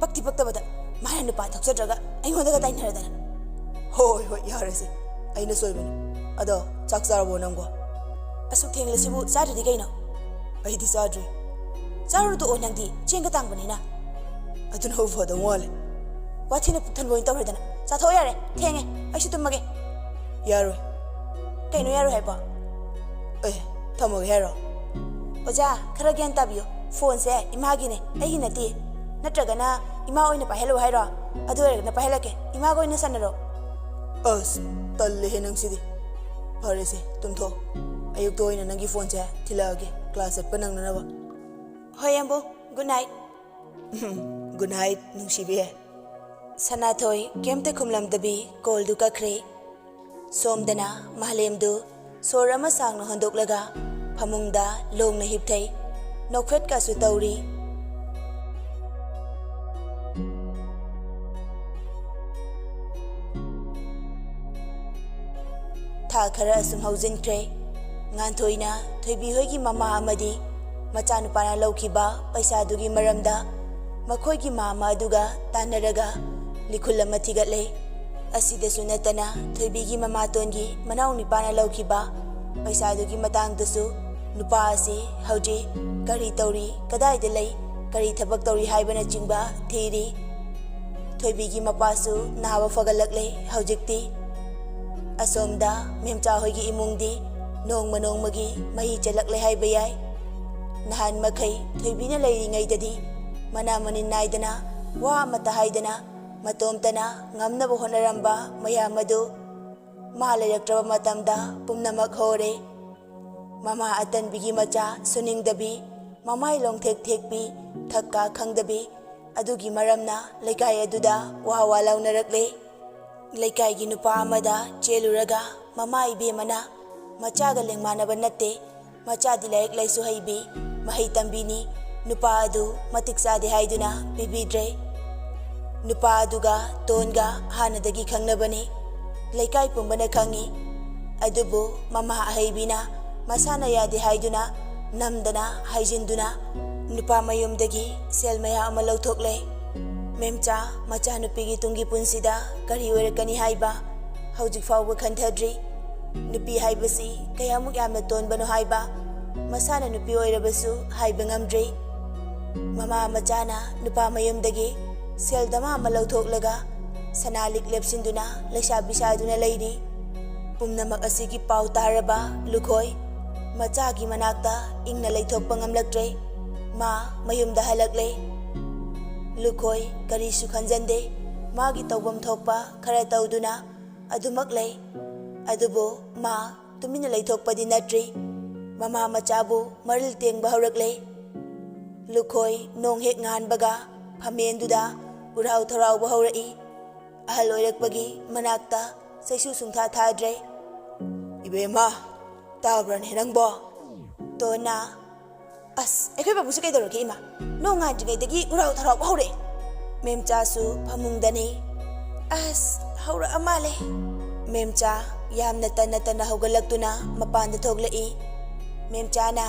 "ꯄꯛꯇꯤ ꯄꯛꯇꯕꯗ, ꯃꯥꯅ ꯅꯨꯄꯥ ꯊꯣꯛꯆꯗ꯭ꯔꯒ ꯑꯩꯉꯣꯟꯗꯒ ꯇꯥꯏꯅꯔꯗꯅ꯫" "ꯍꯣꯏ, ꯍꯣꯏ, ꯌꯥꯔꯦꯁꯦ, ꯑꯩꯅ ꯁꯣꯏꯕꯅꯤ꯫ ꯑꯗꯣ ꯆꯥꯛ ꯆꯥꯔꯕꯣ ꯅꯪꯕꯣ?" "ꯑꯁꯨꯛ ꯊꯦꯡꯂꯁꯤꯕꯨ ꯆꯥꯗ꯭ꯔꯗꯤ ꯀꯩꯅꯣ?" "ꯑꯩꯗꯤ ꯆꯥꯗ꯭ꯔꯤ꯫" "ꯆꯥꯔꯨꯔꯣ, ꯇꯣꯛꯑꯣ, ꯅꯪꯗꯤ ꯆꯦꯡꯒ ꯇꯥꯡꯕꯅꯤꯅ꯫" "ꯑꯗꯨꯅꯕꯨ ꯐꯗꯧ ꯃꯥꯜꯂꯦ꯫" "ꯋꯥꯊꯤꯅ ꯄꯨꯛ ꯊꯟꯕ ꯑꯣꯏꯅ ꯇꯧꯔꯦꯗꯅ꯫ ꯆꯥꯊꯣꯛꯑꯣ ꯌꯥꯔꯦ, ꯊꯦꯡꯉꯦ, ꯑꯩꯁꯨ ꯇꯨꯝꯃꯒꯦ꯫" "ꯌꯥꯔꯣꯏ꯫" "ꯀꯩꯅꯣ ꯌꯥꯔꯣꯏ ꯍꯥꯏꯕꯣ?" "ꯑꯦ, ꯊꯝꯃꯒꯦ ꯍꯥꯏꯔꯣ?" "ꯑꯣꯖꯥ, ꯈꯔ ꯒ꯭ꯌꯥꯟ ꯇꯥꯕꯤꯌꯣ꯫ ꯐꯣꯟꯁꯦ ꯏꯃꯥꯒꯤꯅꯦ, ꯑꯩꯒꯤ ꯅꯠꯇꯦ꯫ ꯅꯠꯇ꯭ꯔꯒꯅ ꯏꯃꯥ ꯑꯣꯏꯅ ꯄꯥꯏꯍꯜꯂꯛꯑꯣ ꯍꯥꯏꯔꯣ? ꯑꯗꯨ ꯑꯣꯏꯔꯒꯅ ꯄꯥꯏꯍꯜꯂꯛꯀꯦ, ꯏꯃꯥꯒ ꯑꯣꯏꯅ ꯁꯥꯟꯅꯔꯣ꯫" "ꯑꯁ, ꯇꯜꯂꯦꯍꯦ ꯅꯪꯁꯤꯗꯤ꯫ ꯐꯔꯦꯁꯦ, ꯇꯨꯝꯊꯣꯛꯑꯣ꯫ ꯑꯌꯨꯛꯇ ꯑꯣꯏꯅ ꯅꯪꯒꯤ ꯐꯣꯟꯁꯦ ꯊꯤꯜꯂꯛꯑꯒꯦ, ꯀ꯭ꯂꯥꯁ ꯆꯠꯄ ꯅꯪꯅꯅꯕ꯫" "ꯍꯣꯏ, ꯌꯥꯝꯕꯨꯡ꯫ Good night." "ꯒꯨꯗ ꯅꯥꯏꯠ, ꯅꯨꯡꯁꯤꯕꯤ꯫" ꯁꯅꯥꯊꯣꯏ ꯀꯩꯝꯇ ꯈꯨꯝꯂꯝꯗꯕꯤ ꯀꯣꯜꯗꯨ ꯀꯛꯈ꯭ꯔꯦ꯫ ꯁꯣꯝꯗꯅ ꯃꯥꯂꯦꯝꯗꯨ ꯁꯣꯔ ꯑꯃ ꯁꯥꯡꯅ ꯍꯣꯟꯗꯣꯛꯂꯒ ꯐꯃꯨꯡꯗ ꯂꯣꯡꯅ ꯍꯤꯞꯊꯩ꯫ ꯅꯣꯛꯐꯦꯠꯀꯁꯨ ꯇꯧꯔꯤ꯫ ꯊꯥ ꯈꯔ ꯑꯁꯨꯝ ꯍꯧꯖꯤꯟꯈ꯭ꯔꯦ꯫ ꯉꯥꯟꯊꯣꯏꯅ ꯊꯣꯏꯕꯤ ꯍꯣꯏꯒꯤ ꯃꯃꯥ ꯑꯃꯗꯤ ꯃꯆꯥꯅꯨꯄꯥꯅ ꯂꯧꯈꯤꯕ ꯄꯩꯁꯥꯗꯨꯒꯤ ꯃꯔꯝꯗ ꯃꯈꯣꯏꯒꯤ ꯃꯥꯃ ꯑꯗꯨꯒ ꯇꯥꯟꯅꯔꯒ ꯂꯤꯈꯨꯜ ꯑꯃ ꯊꯤꯒꯠꯂꯦ꯫ ꯑꯁꯤꯗꯁꯨ ꯅꯠꯇꯅ ꯊꯣꯏꯕꯤꯒꯤ ꯃꯃꯥꯇꯣꯟꯒꯤ ꯃꯅꯥꯎꯅꯨꯄꯥꯅ ꯂꯧꯈꯤꯕ ꯄꯩꯁꯥꯗꯨꯒꯤ ꯃꯇꯥꯡꯗꯁꯨ ꯅꯨꯄꯥ ꯑꯁꯤ ꯍꯧꯖꯤꯛ ꯀꯔꯤ ꯇꯧꯔꯤ, ꯀꯗꯥꯏꯗ ꯂꯩ, ꯀꯔꯤ ꯊꯕꯛ ꯇꯧꯔꯤ ꯍꯥꯏꯕꯅꯆꯤꯡꯕ ꯊꯤꯔꯤ꯫ ꯊꯣꯏꯕꯤꯒꯤ ꯃꯄꯥꯁꯨ ꯅꯥꯕ ꯐꯒꯠꯂꯛꯂꯦ ꯍꯧꯖꯤꯛꯇꯤ꯫ ꯑꯁꯣꯝꯗ ꯃꯦꯝꯆꯥ ꯍꯣꯏꯒꯤ ꯏꯃꯨꯡꯗꯤ ꯅꯣꯡꯃ ꯅꯣꯡꯃꯒꯤ ꯃꯍꯤ ꯆꯦꯜꯂꯛꯂꯦ ꯍꯥꯏꯕ ꯌꯥꯏ꯫ ꯅꯍꯥꯟ ꯃꯈꯩ ꯊꯣꯏꯕꯤꯅ ꯂꯩꯔꯤꯉꯩꯗꯗꯤ ꯃꯅꯥ ꯃꯅꯤꯟ ꯅꯥꯏꯗꯅ, ꯋꯥ ꯑꯃꯠꯇ ꯍꯥꯏꯗꯅ, ꯃꯇꯣꯝꯇꯅ ꯉꯝꯅꯕ ꯍꯣꯠꯅꯔꯝꯕ ꯃꯌꯥꯝ ꯑꯗꯨ ꯃꯥ ꯂꯩꯔꯛꯇ꯭ꯔꯕ ꯃꯇꯝꯗ ꯄꯨꯝꯅꯃꯛ ꯍꯣꯔꯦ꯫ ꯃꯃꯥ ꯑꯇꯟꯕꯤꯒꯤ ꯃꯆꯥ ꯁꯨꯅꯤꯡꯗꯕꯤ, ꯃꯃꯥꯏ ꯂꯣꯡꯊꯦꯛ ꯊꯦꯛꯄꯤ, ꯊꯛ ꯀꯥ ꯈꯪꯗꯕꯤ, ꯑꯗꯨꯒꯤ ꯃꯔꯝꯅ ꯂꯩꯀꯥꯏ ꯑꯗꯨꯗ ꯋꯥ ꯋꯥ ꯂꯥꯎꯅꯔꯛꯂꯦ꯫ ꯂꯩꯀꯥꯏꯒꯤ ꯅꯨꯄꯥ ꯑꯃꯗ ꯆꯦꯜꯂꯨꯔꯒ ꯃꯃꯥ ꯏꯕꯦꯝꯃꯅ ꯃꯆꯥꯒ ꯂꯦꯡꯃꯥꯟꯅꯕ ꯅꯠꯇꯦ, ꯃꯆꯥꯗꯤ ꯂꯥꯏꯔꯤꯛ ꯂꯥꯏꯁꯨ ꯍꯩꯕꯤ, ꯃꯍꯩ ꯇꯝꯕꯤꯅꯤ, ꯅꯨꯄꯥ ꯑꯗꯨ ꯃꯇꯤꯛ ꯆꯥꯗꯦ ꯍꯥꯏꯗꯨꯅ ꯄꯤꯕꯤꯗ꯭ꯔꯦ꯫ ꯅꯨꯄꯥ ꯑꯗꯨꯒ ꯇꯣꯟꯒ ꯍꯥꯟꯅꯗꯒꯤ ꯈꯪꯅꯕꯅꯤ꯫ ꯂꯩꯀꯥꯏ ꯄꯨꯝꯕꯅ ꯈꯪꯏ꯫ ꯑꯗꯨꯕꯨ ꯃꯃꯥ ꯑꯍꯩꯕꯤꯅ ꯃꯁꯥꯅ ꯌꯥꯗꯦ ꯍꯥꯏꯗꯨꯅ ꯅꯝꯗꯅ ꯍꯥꯏꯖꯤꯟꯗꯨꯅ ꯅꯨꯄꯥ ꯃꯌꯨꯝꯗꯒꯤ ꯁꯦꯜ ꯃꯌꯥꯝ ꯑꯃ ꯂꯧꯊꯣꯛꯂꯦ꯫ ꯃꯦꯝꯆꯥ ꯃꯆꯥꯅꯨꯄꯤꯒꯤ ꯇꯨꯡꯒꯤ ꯄꯨꯟꯁꯤꯗ ꯀꯔꯤ ꯑꯣꯏꯔꯛꯀꯅꯤ ꯍꯥꯏꯕ ꯍꯧꯖꯤꯛ ꯐꯥꯎꯕ ꯈꯟꯊꯗ꯭ꯔꯤ꯫ ꯅꯨꯄꯤ ꯍꯥꯏꯕꯁꯤ ꯀꯌꯥꯃꯨꯛ ꯌꯥꯝꯅ ꯇꯣꯟꯕꯅꯣ ꯍꯥꯏꯕ ꯃꯁꯥꯅ ꯅꯨꯄꯤ ꯑꯣꯏꯔꯕꯁꯨ ꯍꯥꯏꯕ ꯉꯝꯗ꯭ꯔꯤ꯫ ꯃꯃꯥ ꯃꯆꯥꯅ ꯅꯨꯄꯥ ꯃꯌꯨꯝꯗꯒꯤ ꯁꯦꯜ ꯗꯃꯥ ꯑꯃ ꯂꯧꯊꯣꯛꯂꯒ ꯁꯅꯥ ꯂꯤꯛ ꯂꯦꯞꯁꯤꯟꯗꯨꯅ ꯂꯩꯁꯥꯕꯤ ꯁꯥꯗꯨꯅ ꯂꯩꯔꯤ꯫ ꯄꯨꯝꯅꯃꯛ ꯑꯁꯤꯒꯤ ꯄꯥꯎ ꯇꯥꯔꯕ ꯂꯨꯈꯣꯏ ꯃꯆꯥꯒꯤ ꯃꯅꯥꯛꯇ ꯏꯪꯅ ꯂꯩꯊꯣꯛꯄ ꯉꯝꯂꯛꯇ꯭ꯔꯦ꯫ ꯃꯥ ꯃꯌꯨꯝꯗ ꯍꯜꯂꯛꯂꯦ꯫ ꯂꯨꯈꯣꯏ ꯀꯔꯤꯁꯨ ꯈꯟꯖꯟꯗꯦ꯫ ꯃꯥꯒꯤ ꯇꯧꯐꯝ ꯊꯣꯛꯄ ꯈꯔ ꯇꯧꯗꯨꯅ ꯑꯗꯨꯃꯛ ꯂꯩ꯫ ꯑꯗꯨꯕꯨ ꯃꯥ ꯇꯨꯃꯤꯟꯅ ꯂꯩꯊꯣꯛꯄꯗꯤ ꯅꯠꯇ꯭ꯔꯤ꯫ ꯃꯃꯥ ꯃꯆꯥꯕꯨ ꯃꯔꯤꯜ ꯇꯦꯡꯕ ꯍꯧꯔꯛꯂꯦ꯫ ꯂꯨꯈꯣꯏ ꯅꯣꯡ ꯍꯦꯛ ꯉꯥꯟꯕꯒ ꯐꯝꯃꯦꯟꯗꯨꯗ ꯎꯔꯥꯎ ꯊꯔꯥꯎꯕ ꯍꯧꯔꯛꯏ꯫ ꯑꯍꯜ ꯑꯣꯏꯔꯛꯄꯒꯤ ꯃꯅꯥꯛꯇ ꯆꯩꯁꯨ ꯁꯨꯡꯊꯥ ꯊꯥꯗ꯭ꯔꯦ꯫ "ꯏꯕꯦꯝꯃ, ꯇꯥꯕ꯭ꯔꯅꯦ ꯅꯪꯕꯣ?" ꯇꯣꯟꯅ, "ꯑꯁ, ꯑꯩꯈꯣꯏ ꯄꯥꯕꯨꯡꯁꯦ ꯀꯩꯗꯧꯔꯒꯦ ꯏꯃꯥ? ꯅꯣꯡ ꯉꯥꯟꯗ꯭ꯔꯤꯉꯩꯗꯒꯤ ꯎꯔꯥꯎ ꯊꯔꯥꯎꯕ ꯍꯧꯔꯛꯑꯦ꯫" ꯃꯦꯝꯆꯥꯁꯨ ꯐꯃꯨꯡꯗꯅꯤ꯫ "ꯑꯁ, ꯍꯧꯔꯛꯑ ꯃꯥꯜꯂꯦ꯫" ꯃꯦꯝꯆꯥ ꯌꯥꯝꯅ ꯇꯟꯅ ꯇꯟꯅ ꯍꯧꯒꯠꯂꯛꯇꯨꯅ ꯃꯄꯥꯟꯗ ꯊꯣꯛꯂꯛꯏ꯫ ꯃꯦꯝꯆꯥꯅ,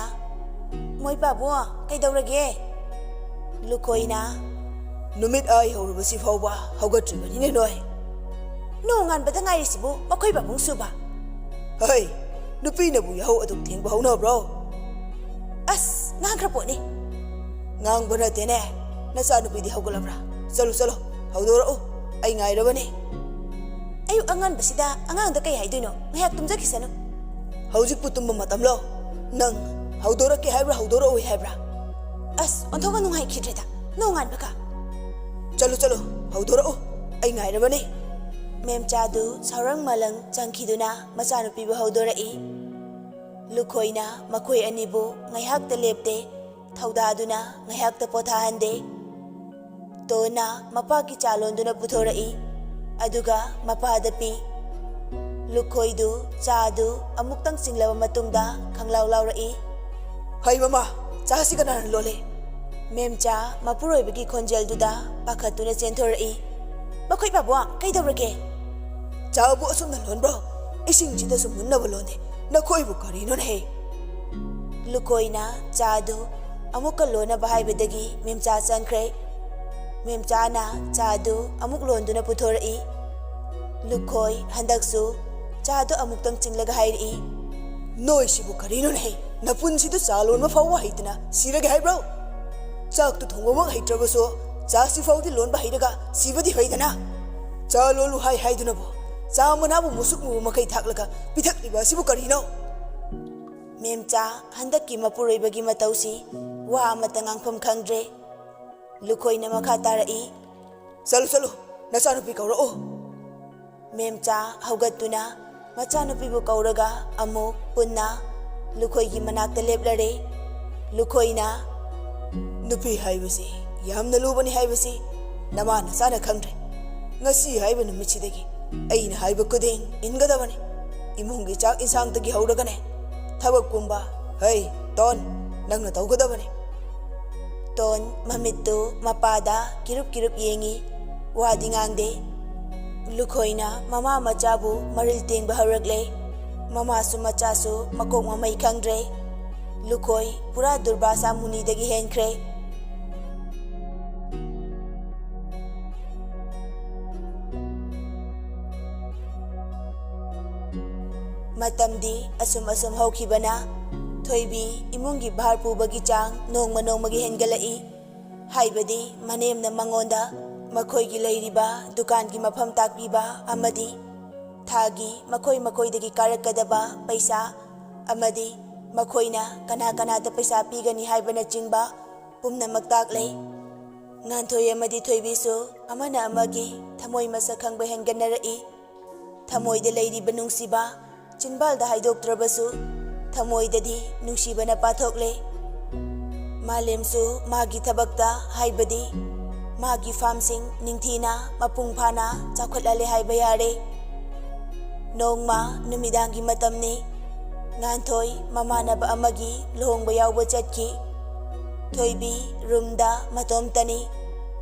"ꯃꯣꯏ ꯄꯥꯕꯨꯡ, ꯀꯩꯗꯧꯔꯒꯦ?" ꯂꯨꯈꯣꯏꯅ, "ꯅꯨꯃꯤꯠ ꯑꯥꯏ ꯍꯧꯔꯕꯁꯤ ꯐꯥꯎꯕ ꯍꯧꯒꯠꯇ꯭ꯔꯤꯕꯅꯤꯅꯦ ꯅꯣꯏ꯫" "ꯅꯣꯡ ꯉꯥꯟꯕꯗ ꯉꯥꯏꯔꯤꯁꯤꯕꯨ ꯃꯈꯣꯏ ꯄꯥꯕꯨꯡꯁꯨꯕ?" "ꯍꯩ, ꯅꯨꯄꯤꯅꯕꯨ ꯌꯥꯍꯧ ꯑꯗꯨꯛ ꯊꯦꯡꯕ ꯍꯧꯅꯕ꯭ꯔꯣ?" "ꯑꯁ, ꯉꯥꯡꯈ꯭ꯔ ꯄꯣꯠꯅꯤ꯫" "ꯉꯥꯡꯕ ꯅꯠꯇꯦꯅꯦ, ꯅꯆꯥꯅꯨꯄꯤꯗꯤ ꯍꯧꯒꯠꯂꯕ꯭ꯔꯥ? ꯆꯠꯂꯨ, ꯆꯠꯂꯨ, ꯍꯧꯗꯣꯔꯛꯎ, ꯑꯩ ꯉꯥꯏꯔꯕꯅꯤ꯫" "ꯑꯌꯨꯛ ꯑꯉꯟꯕꯁꯤꯗ ꯑꯉꯥꯡꯗ ꯀꯩ ꯍꯥꯏꯗꯣꯏꯅꯣ? ꯉꯥꯏꯍꯥꯛ ꯇꯨꯝꯖꯈꯤꯁꯅꯨ꯫" "ꯍꯧꯖꯤꯛꯄꯨ ꯇꯨꯝꯕ ꯃꯇꯝꯂꯣ? ꯅꯪ ꯍꯧꯗꯣꯔꯛꯀꯦ ꯍꯥꯏꯕ꯭ꯔꯥ, ꯍꯧꯗꯣꯔꯛꯑꯣꯏ ꯍꯥꯏꯕ꯭ꯔꯥ? ꯑꯁ, ꯑꯣꯟꯊꯣꯛꯅ ꯅꯨꯡꯉꯥꯏꯈꯤꯗ꯭ꯔꯦꯗ, ꯅꯣꯡꯉꯥꯟꯕꯒ꯫ ꯆꯠꯂꯨ, ꯆꯠꯂꯨ, ꯍꯧꯗꯣꯔꯛꯎ, ꯑꯩ ꯉꯥꯏꯔꯕꯅꯤ꯫ ꯃꯦꯝꯆꯥꯗꯨ ꯁꯥꯎꯔꯪ ꯃꯥꯂꯪ ꯆꯪꯈꯤꯗꯨꯅ ꯃꯆꯥꯅꯨꯄꯤꯕꯨ ꯍꯧꯗꯣꯔꯛꯏ꯫ ꯂꯨꯈꯣꯏꯅ ꯃꯈꯣꯏ ꯑꯅꯤꯕꯨ ꯉꯥꯏꯍꯥꯛꯇ ꯂꯦꯞꯇꯦ, ꯊꯧꯗꯥꯗꯨꯅ ꯉꯥꯏꯍꯥꯛꯇ ꯄꯣꯊꯥꯍꯟꯗꯦ꯫ ꯇꯣꯟꯅ ꯃꯄꯥꯒꯤ ꯆꯥ ꯂꯣꯟꯗꯨꯅ ꯄꯨꯊꯣꯔꯛꯏ, ꯑꯗꯨꯒ ꯃꯄꯥꯗ ꯄꯤ꯫ ꯂꯨꯈꯣꯏꯗꯨ ꯆꯥꯗꯨ ꯑꯃꯨꯛꯇꯪ ꯆꯤꯡꯂꯕ ꯃꯇꯨꯡꯗ ꯈꯪꯂꯥꯎ ꯂꯥꯎꯔꯛꯏ꯫ "ꯍꯩ ꯃꯃꯥ, ꯆꯥꯁꯤ ꯀꯅꯥꯅ ꯂꯣꯜꯂꯤ?" ꯃꯦꯝꯆꯥ ꯃꯄꯨꯔꯣꯏꯕꯒꯤ ꯈꯣꯟꯖꯦꯜꯗꯨꯗ ꯄꯥꯈꯠꯇꯨꯅ ꯆꯦꯟꯊꯣꯔꯛꯏ꯫ "ꯃꯈꯣꯏ ꯄꯥꯕꯨꯡ, ꯀꯩꯗꯧꯔꯒꯦ?" "ꯆꯥꯕꯨ ꯑꯁꯨꯝꯅ ꯂꯣꯟꯕ꯭ꯔꯣ? ꯏꯁꯤꯡꯁꯤꯗꯁꯨ ꯃꯨꯟꯅꯕ ꯂꯣꯟꯗꯦ꯫ ꯅꯈꯣꯏꯕꯨ ꯀꯔꯤꯅꯣꯅꯦꯍꯦ?" ꯂꯨꯈꯣꯏꯅ ꯆꯥꯗꯨ ꯑꯃꯨꯛꯀ ꯂꯣꯟꯅꯕ ꯍꯥꯏꯕꯗꯒꯤ ꯃꯦꯝꯆꯥ ꯆꯪꯈ꯭ꯔꯦ꯫ ꯃꯦꯝꯆꯥꯅ ꯆꯥꯗꯨ ꯑꯃꯨꯛ ꯂꯣꯟꯗꯨꯅ ꯄꯨꯊꯣꯔꯛꯏ꯫ ꯂꯨꯈꯣꯏ ꯍꯟꯗꯛꯁꯨ ꯆꯥꯗꯨ ꯑꯃꯨꯛꯇꯪ ꯆꯤꯡꯂꯒ ꯍꯥꯏꯔꯛꯏ꯫ "ꯅꯣꯏꯁꯤꯕꯨ ꯀꯔꯤꯅꯣꯅꯦꯍꯦ? ꯅꯄꯨꯟꯁꯤꯗꯨ ꯆꯥ ꯂꯣꯟꯕ ꯐꯥꯎꯕ ꯍꯩꯇꯅ ꯁꯤꯔꯒꯦ ꯍꯥꯏꯕ꯭ꯔꯣ? ꯆꯥꯛꯇꯨ ꯊꯣꯡꯕꯃꯛ ꯍꯩꯇ꯭ꯔꯕꯁꯨ ꯆꯥꯁꯤ ꯐꯥꯎꯗꯤ ꯂꯣꯟꯕ ꯍꯩꯔꯒ ꯁꯤꯕꯗꯤ ꯐꯩꯗꯅ꯫ ꯆꯥ ꯂꯣꯜꯂꯨ ꯍꯥꯏ ꯍꯥꯏꯗꯨꯅꯕꯨ ꯆꯥ ꯃꯅꯥꯕꯨ ꯃꯨꯁꯨꯛ ꯃꯨꯕ ꯃꯈꯩ ꯊꯥꯛꯂꯒ ꯄꯤꯊꯛꯂꯤꯕ ꯑꯁꯤꯕꯨ ꯀꯔꯤꯅꯣ?" ꯃꯦꯝꯆꯥ ꯍꯟꯗꯛꯀꯤ ꯃꯄꯨꯔꯣꯏꯕꯒꯤ ꯃꯇꯧꯁꯤ ꯋꯥ ꯑꯃꯠꯇ ꯉꯥꯡꯐꯝ ꯈꯪꯗ꯭ꯔꯦ꯫ ꯂꯨꯈꯣꯏꯅ ꯃꯈꯥ ꯇꯥꯔꯛꯏ꯫ "ꯆꯠꯂꯨ, ꯆꯠꯂꯨ, ꯅꯆꯥꯅꯨꯄꯤ ꯀꯧꯔꯛꯎ꯫" ꯃꯦꯝꯆꯥ ꯍꯧꯒꯠꯇꯨꯅ ꯃꯆꯥꯅꯨꯄꯤꯕꯨ ꯀꯧꯔꯒ ꯑꯃꯨꯛ ꯄꯨꯟꯅ ꯂꯨꯈꯣꯏꯒꯤ ꯃꯅꯥꯛꯇ ꯂꯦꯞꯂꯔꯦ꯫ ꯂꯨꯈꯣꯏꯅ, "ꯅꯨꯄꯤ ꯍꯥꯏꯕꯁꯤ ꯌꯥꯝꯅ ꯂꯨꯕꯅꯤ ꯍꯥꯏꯕꯁꯤ ꯅꯃꯥ ꯅꯆꯥꯅ ꯈꯪꯗ꯭ꯔꯦ꯫ ꯉꯁꯤ ꯍꯥꯏꯕ ꯅꯨꯃꯤꯠꯁꯤꯗꯒꯤ ꯑꯩꯅ ꯍꯥꯏꯕ ꯈꯨꯗꯤꯡ ꯏꯟꯒꯗꯕꯅꯤ꯫ ꯏꯃꯨꯡꯒꯤ ꯆꯥꯛ ꯏꯟꯁꯥꯡꯗꯒꯤ ꯍꯧꯔꯒꯅꯦ, ꯊꯕꯛ ꯄꯨꯝꯕ, ꯍꯩ, ꯇꯣꯟ, ꯅꯪꯅ ꯇꯧꯒꯗꯕꯅꯤ꯫" ꯇꯣꯟ ꯃꯃꯤꯠꯇꯨ ꯃꯄꯥꯗ ꯀꯤꯔꯨꯞ ꯀꯤꯔꯨꯞ ꯌꯦꯡꯉꯤ, ꯋꯥꯗꯤ ꯉꯥꯡꯗꯦ꯫ ꯂꯨꯈꯣꯏꯅ ꯃꯃꯥ ꯃꯆꯥꯕꯨ ꯃꯔꯤꯜ ꯇꯦꯡꯕ ꯍꯧꯔꯛꯂꯦ꯫ ꯃꯃꯥꯁꯨ ꯃꯆꯥꯁꯨ ꯃꯀꯣꯛ ꯃꯃꯩ ꯈꯪꯗ꯭ꯔꯦ꯫ ꯂꯨꯈꯣꯏ ꯄꯨꯔꯥ ꯗꯨꯔꯕꯥꯁꯥ ꯃꯨꯅꯤꯗꯒꯤ ꯍꯦꯟꯈ꯭ꯔꯦ꯫ ꯃꯇꯝꯗꯤ ꯑꯁꯨꯝ ꯑꯁꯨꯝ ꯍꯧꯈꯤꯕꯅ ꯊꯣꯏꯕꯤ ꯏꯃꯨꯡꯒꯤ ꯚꯥꯔ ꯄꯨꯕꯒꯤ ꯆꯥꯡ ꯅꯣꯡꯃ ꯅꯣꯡꯃꯒꯤ ꯍꯦꯟꯒꯠꯂꯛꯏ꯫ ꯍꯥꯏꯕꯗꯤ ꯃꯅꯦꯝꯅ ꯃꯉꯣꯟꯗ ꯃꯈꯣꯏꯒꯤ ꯂꯩꯔꯤꯕ ꯗꯨꯀꯥꯟꯒꯤ ꯃꯐꯝ ꯇꯥꯛꯄꯤꯕ ꯑꯃꯗꯤ ꯊꯥꯒꯤ ꯃꯈꯣꯏ ꯃꯈꯣꯏꯗꯒꯤ ꯀꯥꯔꯛꯀꯗꯕ ꯄꯩꯁꯥ ꯑꯃꯗꯤ ꯃꯈꯣꯏꯅ ꯀꯅꯥ ꯀꯅꯥꯗ ꯄꯩꯁꯥ ꯄꯤꯒꯅꯤ ꯍꯥꯏꯕꯅꯆꯤꯡꯕ ꯄꯨꯝꯅꯃꯛ ꯇꯥꯛꯂꯦ꯫ ꯉꯥꯟꯊꯣꯏ ꯑꯃꯗꯤ ꯊꯣꯏꯕꯤꯁꯨ ꯑꯃꯅ ꯑꯃꯒꯤ ꯊꯃꯣꯏ ꯃꯁꯛ ꯈꯪꯕ ꯍꯦꯟꯒꯠꯅꯔꯛꯏ꯫ ꯊꯃꯣꯏꯗ ꯂꯩꯔꯤꯕ ꯅꯨꯡꯁꯤꯕ ꯆꯤꯟꯕꯥꯜꯗ ꯍꯥꯏꯗꯣꯛꯇ꯭ꯔꯕꯁꯨ ꯊꯃꯣꯏꯗꯗꯤ ꯅꯨꯡꯁꯤꯕꯅ ꯄꯥꯊꯣꯛꯂꯦ꯫ ꯃꯥꯂꯦꯝꯁꯨ ꯃꯥꯒꯤ ꯊꯕꯛꯇ, ꯍꯥꯏꯕꯗꯤ ꯃꯥꯒꯤ ꯐꯥꯝꯁꯤꯡ ꯅꯤꯡꯊꯤꯅ ꯃꯄꯨꯡ ꯐꯥꯅ ꯆꯥꯎꯈꯠꯍꯜꯂꯦ ꯍꯥꯏꯕ ꯌꯥꯔꯦ꯫ ꯅꯣꯡꯃ ꯅꯨꯃꯤꯗꯥꯡꯒꯤ ꯃꯇꯝꯅꯤ꯫ ꯉꯥꯟꯊꯣꯏ ꯃꯃꯥꯟꯅꯕ ꯑꯃꯒꯤ ꯂꯨꯍꯣꯡꯕ ꯌꯥꯎꯕ ꯆꯠꯈꯤ꯫ ꯊꯣꯏꯕꯤ ꯔꯨꯝꯗ ꯃꯇꯣꯝꯇꯅꯤ꯫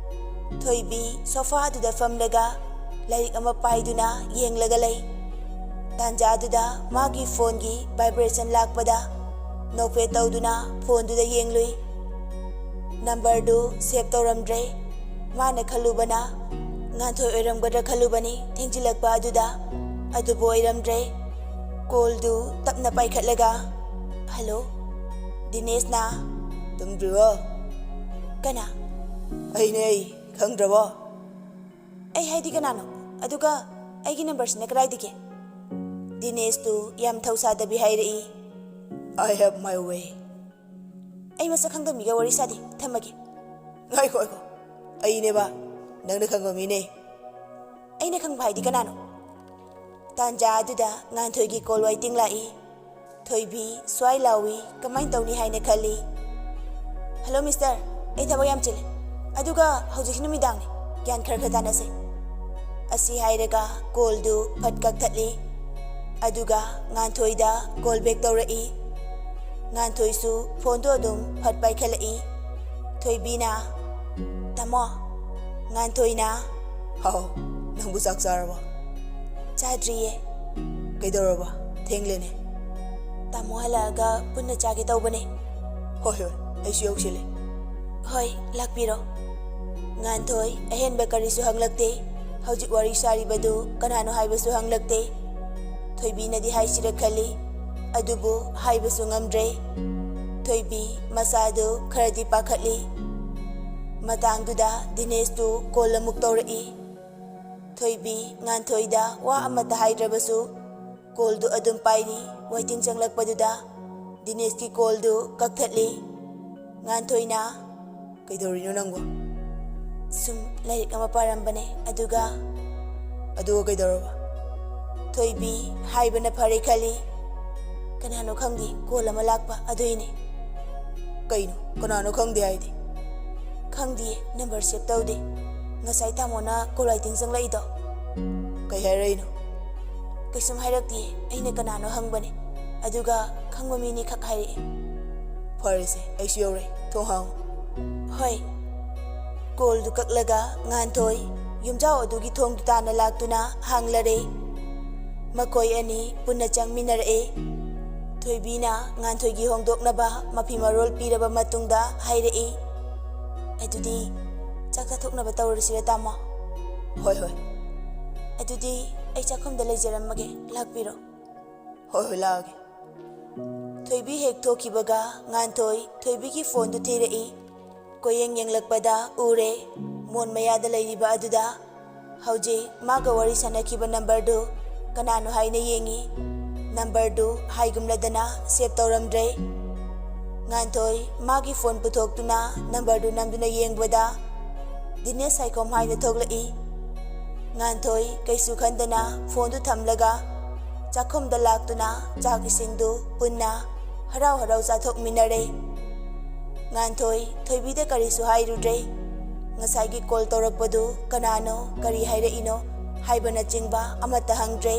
ꯊꯣꯏꯕꯤ ꯁꯣꯐꯥꯗꯨꯗ ꯐꯝꯂꯒ ꯂꯥꯏꯔꯤꯛ ꯑꯃ ꯄꯥꯏꯗꯨꯅ ꯌꯦꯡꯂꯒ ꯂꯩ꯫ ꯇꯥꯟꯖꯥꯗꯨꯗ ꯃꯥꯒꯤ ꯐꯣꯟꯒꯤ ꯚꯥꯏꯕ꯭ꯔꯦꯁꯟ ꯂꯥꯛꯄꯗ ꯅꯣꯛꯐꯦꯠ ꯇꯧꯗꯨꯅ ꯐꯣꯟꯗꯨꯗ ꯌꯦꯡꯂꯨꯏ꯫ ꯅꯝꯕꯔꯗꯨ ꯁꯦꯚ ꯇꯧꯔꯝꯗ꯭ꯔꯦ꯫ ꯃꯥꯅ ꯈꯜꯂꯨꯕꯅ ꯉꯥꯟꯊꯣꯏ ꯑꯣꯏꯔꯝꯒꯗ꯭ꯔꯥ ꯈꯜꯂꯨꯕꯅꯤ ꯊꯦꯡꯖꯤꯜꯂꯛꯄ ꯑꯗꯨꯗ꯫ ꯑꯗꯨꯕꯨ ꯑꯣꯏꯔꯝꯗ꯭ꯔꯦ꯫ ꯀꯣꯜꯗꯨ ꯇꯞꯅ ꯄꯥꯏꯈꯠꯂꯒ, "ꯍꯜꯂꯣ, ꯗꯤꯅꯦꯁꯅ?" "ꯇꯨꯝꯗ꯭ꯔꯤꯕꯣ?" "ꯀꯅꯥ?" "ꯑꯩꯅꯦ, ꯑꯩ꯫ ꯈꯪꯗ꯭ꯔꯕꯣ?" "ꯑꯩ ꯍꯥꯏꯗꯤ ꯀꯅꯥꯅꯣ? ꯑꯗꯨꯒ ꯑꯩꯒꯤ ꯅꯝꯕꯔꯁꯤꯅ ꯀꯗꯥꯏꯗꯒꯤ?" ꯗꯤꯅꯦꯁꯇꯨ ꯌꯥꯝ ꯊꯧꯁꯥꯗꯕꯤ ꯍꯥꯏꯔꯛꯏ꯫ "I have my way." "ꯑꯩ ꯃꯁꯛ ꯈꯪꯗꯕ ꯃꯤꯒ ꯋꯥꯔꯤ ꯁꯥꯗꯦ, ꯊꯝꯃꯒꯦ꯫" "ꯉꯥꯏꯈꯣ, ꯉꯥꯏꯈꯣ, ꯑꯩꯅꯦꯕ, ꯅꯪꯅ ꯈꯪꯕ ꯃꯤꯅꯦ꯫" "ꯑꯩꯅ ꯈꯪꯕ ꯍꯥꯏꯗꯤ ꯀꯅꯥꯅꯣ?" ꯇꯥꯟꯖꯥ ꯑꯗꯨꯗ ꯉꯥꯟꯊꯣꯏꯒꯤ ꯀꯣꯜ ꯋꯥꯏꯇꯤꯡ ꯂꯥꯛꯏ꯫ ꯊꯣꯏꯕꯤ ꯁ꯭ꯋꯥꯏ ꯂꯥꯎꯏ꯫ ꯀꯃꯥꯏꯅ ꯇꯧꯅꯤ ꯍꯥꯏꯅ ꯈꯜꯂꯤ꯫ "ꯍꯜꯂꯣ ꯃꯤꯁꯇꯔ, ꯑꯩ ꯊꯕꯛ ꯌꯥꯝ ꯆꯤꯜꯂꯦ, ꯑꯗꯨꯒ ꯍꯧꯖꯤꯛꯁꯤ ꯅꯨꯃꯤꯗꯥꯡꯅꯤ, ꯒ꯭ꯌꯥꯟ ꯈꯔ ꯈꯔ ꯇꯥꯅꯁꯦ꯫" ꯑꯁꯤ ꯍꯥꯏꯔꯒ ꯀꯣꯜꯗꯨ ꯐꯠ ꯀꯛꯊꯠꯂꯤ꯫ ꯑꯗꯨꯒ ꯉꯥꯟꯊꯣꯏꯗ ꯀꯣꯜ ꯕꯦꯛ ꯇꯧꯔꯛꯏ꯫ ꯉꯥꯟꯊꯣꯏꯁꯨ ꯐꯣꯟꯗꯣ ꯑꯗꯨꯝ ꯐꯠ ꯄꯥꯏꯈꯠꯂꯛꯏ꯫ ꯊꯣꯏꯕꯤꯅ, "ꯇꯥꯃꯣ꯫" ꯉꯥꯟꯊꯣꯏꯅ, "ꯍꯥꯎ, ꯅꯪꯕꯨ ꯆꯥꯛ ꯆꯥꯔꯕꯣ?" "ꯆꯥꯗ꯭ꯔꯤꯌꯦ꯫" "ꯀꯩꯗꯧꯔꯕ? ꯊꯦꯡꯂꯦꯅꯦ꯫" "ꯇꯥꯃꯣ ꯍꯜꯂꯛꯑꯒ ꯄꯨꯟꯅ ꯆꯥꯒꯦ ꯇꯧꯕꯅꯦ꯫" "ꯍꯣꯏ, ꯍꯣꯏ, ꯑꯩꯁꯨ ꯌꯧꯁꯤꯜꯂꯦ꯫" "ꯍꯣꯏ, ꯂꯥꯛꯄꯤꯔꯣ꯫" ꯉꯥꯟꯊꯣꯏ ꯑꯍꯦꯟꯕ ꯀꯔꯤꯁꯨ ꯍꯪꯂꯛꯇꯦ꯫ ꯍꯧꯖꯤꯛ ꯋꯥꯔꯤ ꯁꯥꯔꯤꯕꯗꯨ ꯀꯅꯥꯅꯣ ꯍꯥꯏꯕꯁꯨ ꯍꯪꯂꯛꯇꯦ꯫ ꯊꯣꯏꯕꯤꯅꯗꯤ ꯍꯥꯏꯁꯤꯔ ꯈꯜꯂꯤ, ꯑꯗꯨꯕꯨ ꯍꯥꯏꯕꯁꯨ ꯉꯝꯗ꯭ꯔꯦ꯫ ꯊꯣꯏꯕꯤ ꯃꯁꯥꯗꯨ ꯈꯔꯗꯤ ꯄꯥꯈꯠꯂꯤ꯫ ꯃꯇꯥꯡꯗꯨꯗ ꯗꯤꯅꯦꯁꯇꯨ ꯀꯣꯜ ꯑꯃꯨꯛ ꯇꯧꯔꯛꯏ꯫ ꯊꯣꯏꯕꯤ ꯉꯥꯟꯊꯣꯏꯗ ꯋꯥ ꯑꯃꯠꯇ ꯍꯥꯏꯗ꯭ꯔꯕꯁꯨ ꯀꯣꯜꯗꯨ ꯑꯗꯨꯝ ꯄꯥꯏꯔꯤ꯫ ꯋꯦꯇꯤꯡ ꯆꯪꯂꯛꯄꯗꯨꯗ ꯗꯤꯅꯦꯁꯀꯤ ꯀꯣꯜꯗꯨ ꯀꯛꯊꯠꯂꯤ꯫ ꯉꯥꯟꯊꯣꯏꯅ, "ꯀꯩꯗꯧꯔꯤꯅꯣ ꯅꯪꯕꯣ?" "ꯁꯨꯝ ꯂꯥꯏꯔꯤꯛ ꯑꯃ ꯄꯥꯔꯝꯕꯅꯦ, ꯑꯗꯨꯒ"꯫ "ꯑꯗꯨꯒ ꯀꯩꯗꯧꯔꯕ?" "ꯊꯣꯏꯕꯤ ꯍꯥꯏꯕꯅ ꯐꯔꯦ ꯈꯜꯂꯤ꯫ ꯀꯅꯥꯅꯣ ꯈꯪꯗꯦ, ꯀꯣꯜ ꯑꯃ ꯂꯥꯛꯄ ꯑꯗꯨꯏꯅꯦ"꯫ "ꯀꯩꯅꯣ, ꯀꯅꯥꯅꯣ ꯈꯪꯗꯦ ꯍꯥꯏꯗꯤ?" "ꯈꯪꯗꯤꯌꯦ, ꯅꯝꯕꯔ ꯁꯦꯚ ꯇꯧꯗꯦ꯫ ꯉꯁꯥꯏ ꯇꯥꯃꯣꯅ ꯀꯣꯜ ꯋꯦꯇꯤꯡ ꯆꯪꯂꯛꯏꯗꯣ"꯫ "ꯀꯩ ꯍꯥꯏꯔꯛꯏꯅꯣ?" "ꯀꯩꯁꯨꯝ ꯍꯥꯏꯔꯛꯇꯤꯌꯦ, ꯑꯩꯅ ꯀꯅꯥꯅꯣ ꯍꯪꯕꯅꯦ, ꯑꯗꯨꯒ ꯈꯪꯕ ꯃꯤꯅꯤ ꯈꯛ ꯍꯥꯏꯔꯛꯑꯦ"꯫ "ꯐꯔꯦꯁꯦ, ꯑꯩꯁꯨ ꯌꯧꯔꯛꯑꯦ, ꯊꯣꯡ ꯍꯥꯡꯉꯨ"꯫ "ꯍꯣꯏ"꯫ ꯀꯣꯜꯗꯨ ꯀꯛꯂꯒ ꯉꯥꯟꯊꯣꯏ ꯌꯨꯝꯖꯥꯎ ꯑꯗꯨꯒꯤ ꯊꯣꯡꯗꯨ ꯇꯥꯟꯅ ꯂꯥꯛꯇꯨꯅ ꯍꯥꯡꯂꯔꯦ꯫ ꯃꯈꯣꯏ ꯑꯅꯤ ꯄꯨꯟꯅ ꯆꯪꯃꯤꯟꯅꯔꯛꯑꯦ꯫ ꯊꯣꯏꯕꯤꯅ ꯉꯥꯟꯊꯣꯏꯒꯤ ꯍꯣꯡꯗꯣꯛꯅꯕ ꯃꯐꯤ ꯃꯔꯣꯜ ꯄꯤꯔꯕ ꯃꯇꯨꯡꯗ ꯍꯥꯏꯔꯛꯏ, "ꯑꯗꯨꯗꯤ ꯆꯥꯛ ꯆꯥꯊꯣꯛꯅꯕ ꯇꯧꯔꯁꯤꯔ, ꯇꯥꯃꯣ?" "ꯍꯣꯏ, ꯍꯣꯏ"꯫ "ꯑꯗꯨꯗꯤ ꯑꯩ ꯆꯥꯛꯈꯨꯝꯗ ꯂꯩꯖꯔꯝꯃꯒꯦ, ꯂꯥꯛꯄꯤꯔꯣ"꯫ "ꯍꯣꯏ, ꯍꯣꯏ, ꯂꯥꯛꯑꯒꯦ"꯫ ꯊꯣꯏꯕꯤ ꯍꯦꯛ ꯊꯣꯛꯈꯤꯕꯒ ꯉꯥꯟꯊꯣꯏ ꯊꯣꯏꯕꯤꯒꯤ ꯐꯣꯟꯗꯨ ꯊꯤꯔꯛꯏ꯫ ꯀꯣꯌꯦꯡ ꯌꯦꯡꯂꯛꯄꯗ ꯎꯔꯦ, ꯃꯣꯟ ꯃꯌꯥꯗ ꯂꯩꯔꯤꯕ ꯑꯗꯨꯗ ꯍꯧꯖꯤꯛ ꯃꯥꯒ ꯋꯥꯔꯤ ꯁꯥꯟꯅꯈꯤꯕ ꯅꯝꯕꯔꯗꯨ ꯀꯅꯥꯅꯣ ꯍꯥꯏꯅ ꯌꯦꯡꯉꯤ꯫ ꯅꯝꯕꯔꯗꯨ ꯍꯥꯏꯒꯨꯝꯂꯗꯅ ꯁꯦꯚ ꯇꯧꯔꯝꯗ꯭ꯔꯦ꯫ ꯉꯥꯟꯊꯣꯏ ꯃꯥꯒꯤ ꯐꯣꯟ ꯄꯨꯊꯣꯛꯇꯨꯅ ꯅꯝꯕꯔꯗꯨ ꯅꯝꯗꯨꯅ ꯌꯦꯡꯕꯗ ꯗꯤꯅꯦꯁ ꯁꯥꯏꯈꯣꯝ ꯍꯥꯏꯅ ꯊꯣꯛꯂꯛꯏ꯫ ꯉꯥꯟꯊꯣꯏ ꯀꯩꯁꯨ ꯈꯟꯗꯅ ꯐꯣꯟꯗꯨ ꯊꯝꯂꯒ ꯆꯥꯛꯈꯨꯝꯗ ꯂꯥꯛꯇꯨꯅ ꯆꯥꯛ ꯏꯁꯤꯡꯗꯨ ꯄꯨꯟꯅ ꯍꯔꯥꯎ ꯍꯔꯥꯎ ꯆꯥꯊꯣꯛꯃꯤꯟꯅꯔꯦ꯫ ꯉꯥꯟꯊꯣꯏ ꯊꯣꯏꯕꯤꯗ ꯀꯔꯤꯁꯨ ꯍꯥꯏꯔꯨꯗ꯭ꯔꯦ꯫ ꯉꯁꯥꯏꯒꯤ ꯀꯣꯜ ꯇꯧꯔꯛꯄꯗꯨ ꯀꯅꯥꯅꯣ, ꯀꯔꯤ ꯍꯥꯏꯔꯛꯏꯅꯣ ꯍꯥꯏꯕꯅꯆꯤꯡꯕ ꯑꯃꯠꯇ ꯍꯪꯗ꯭ꯔꯦ꯫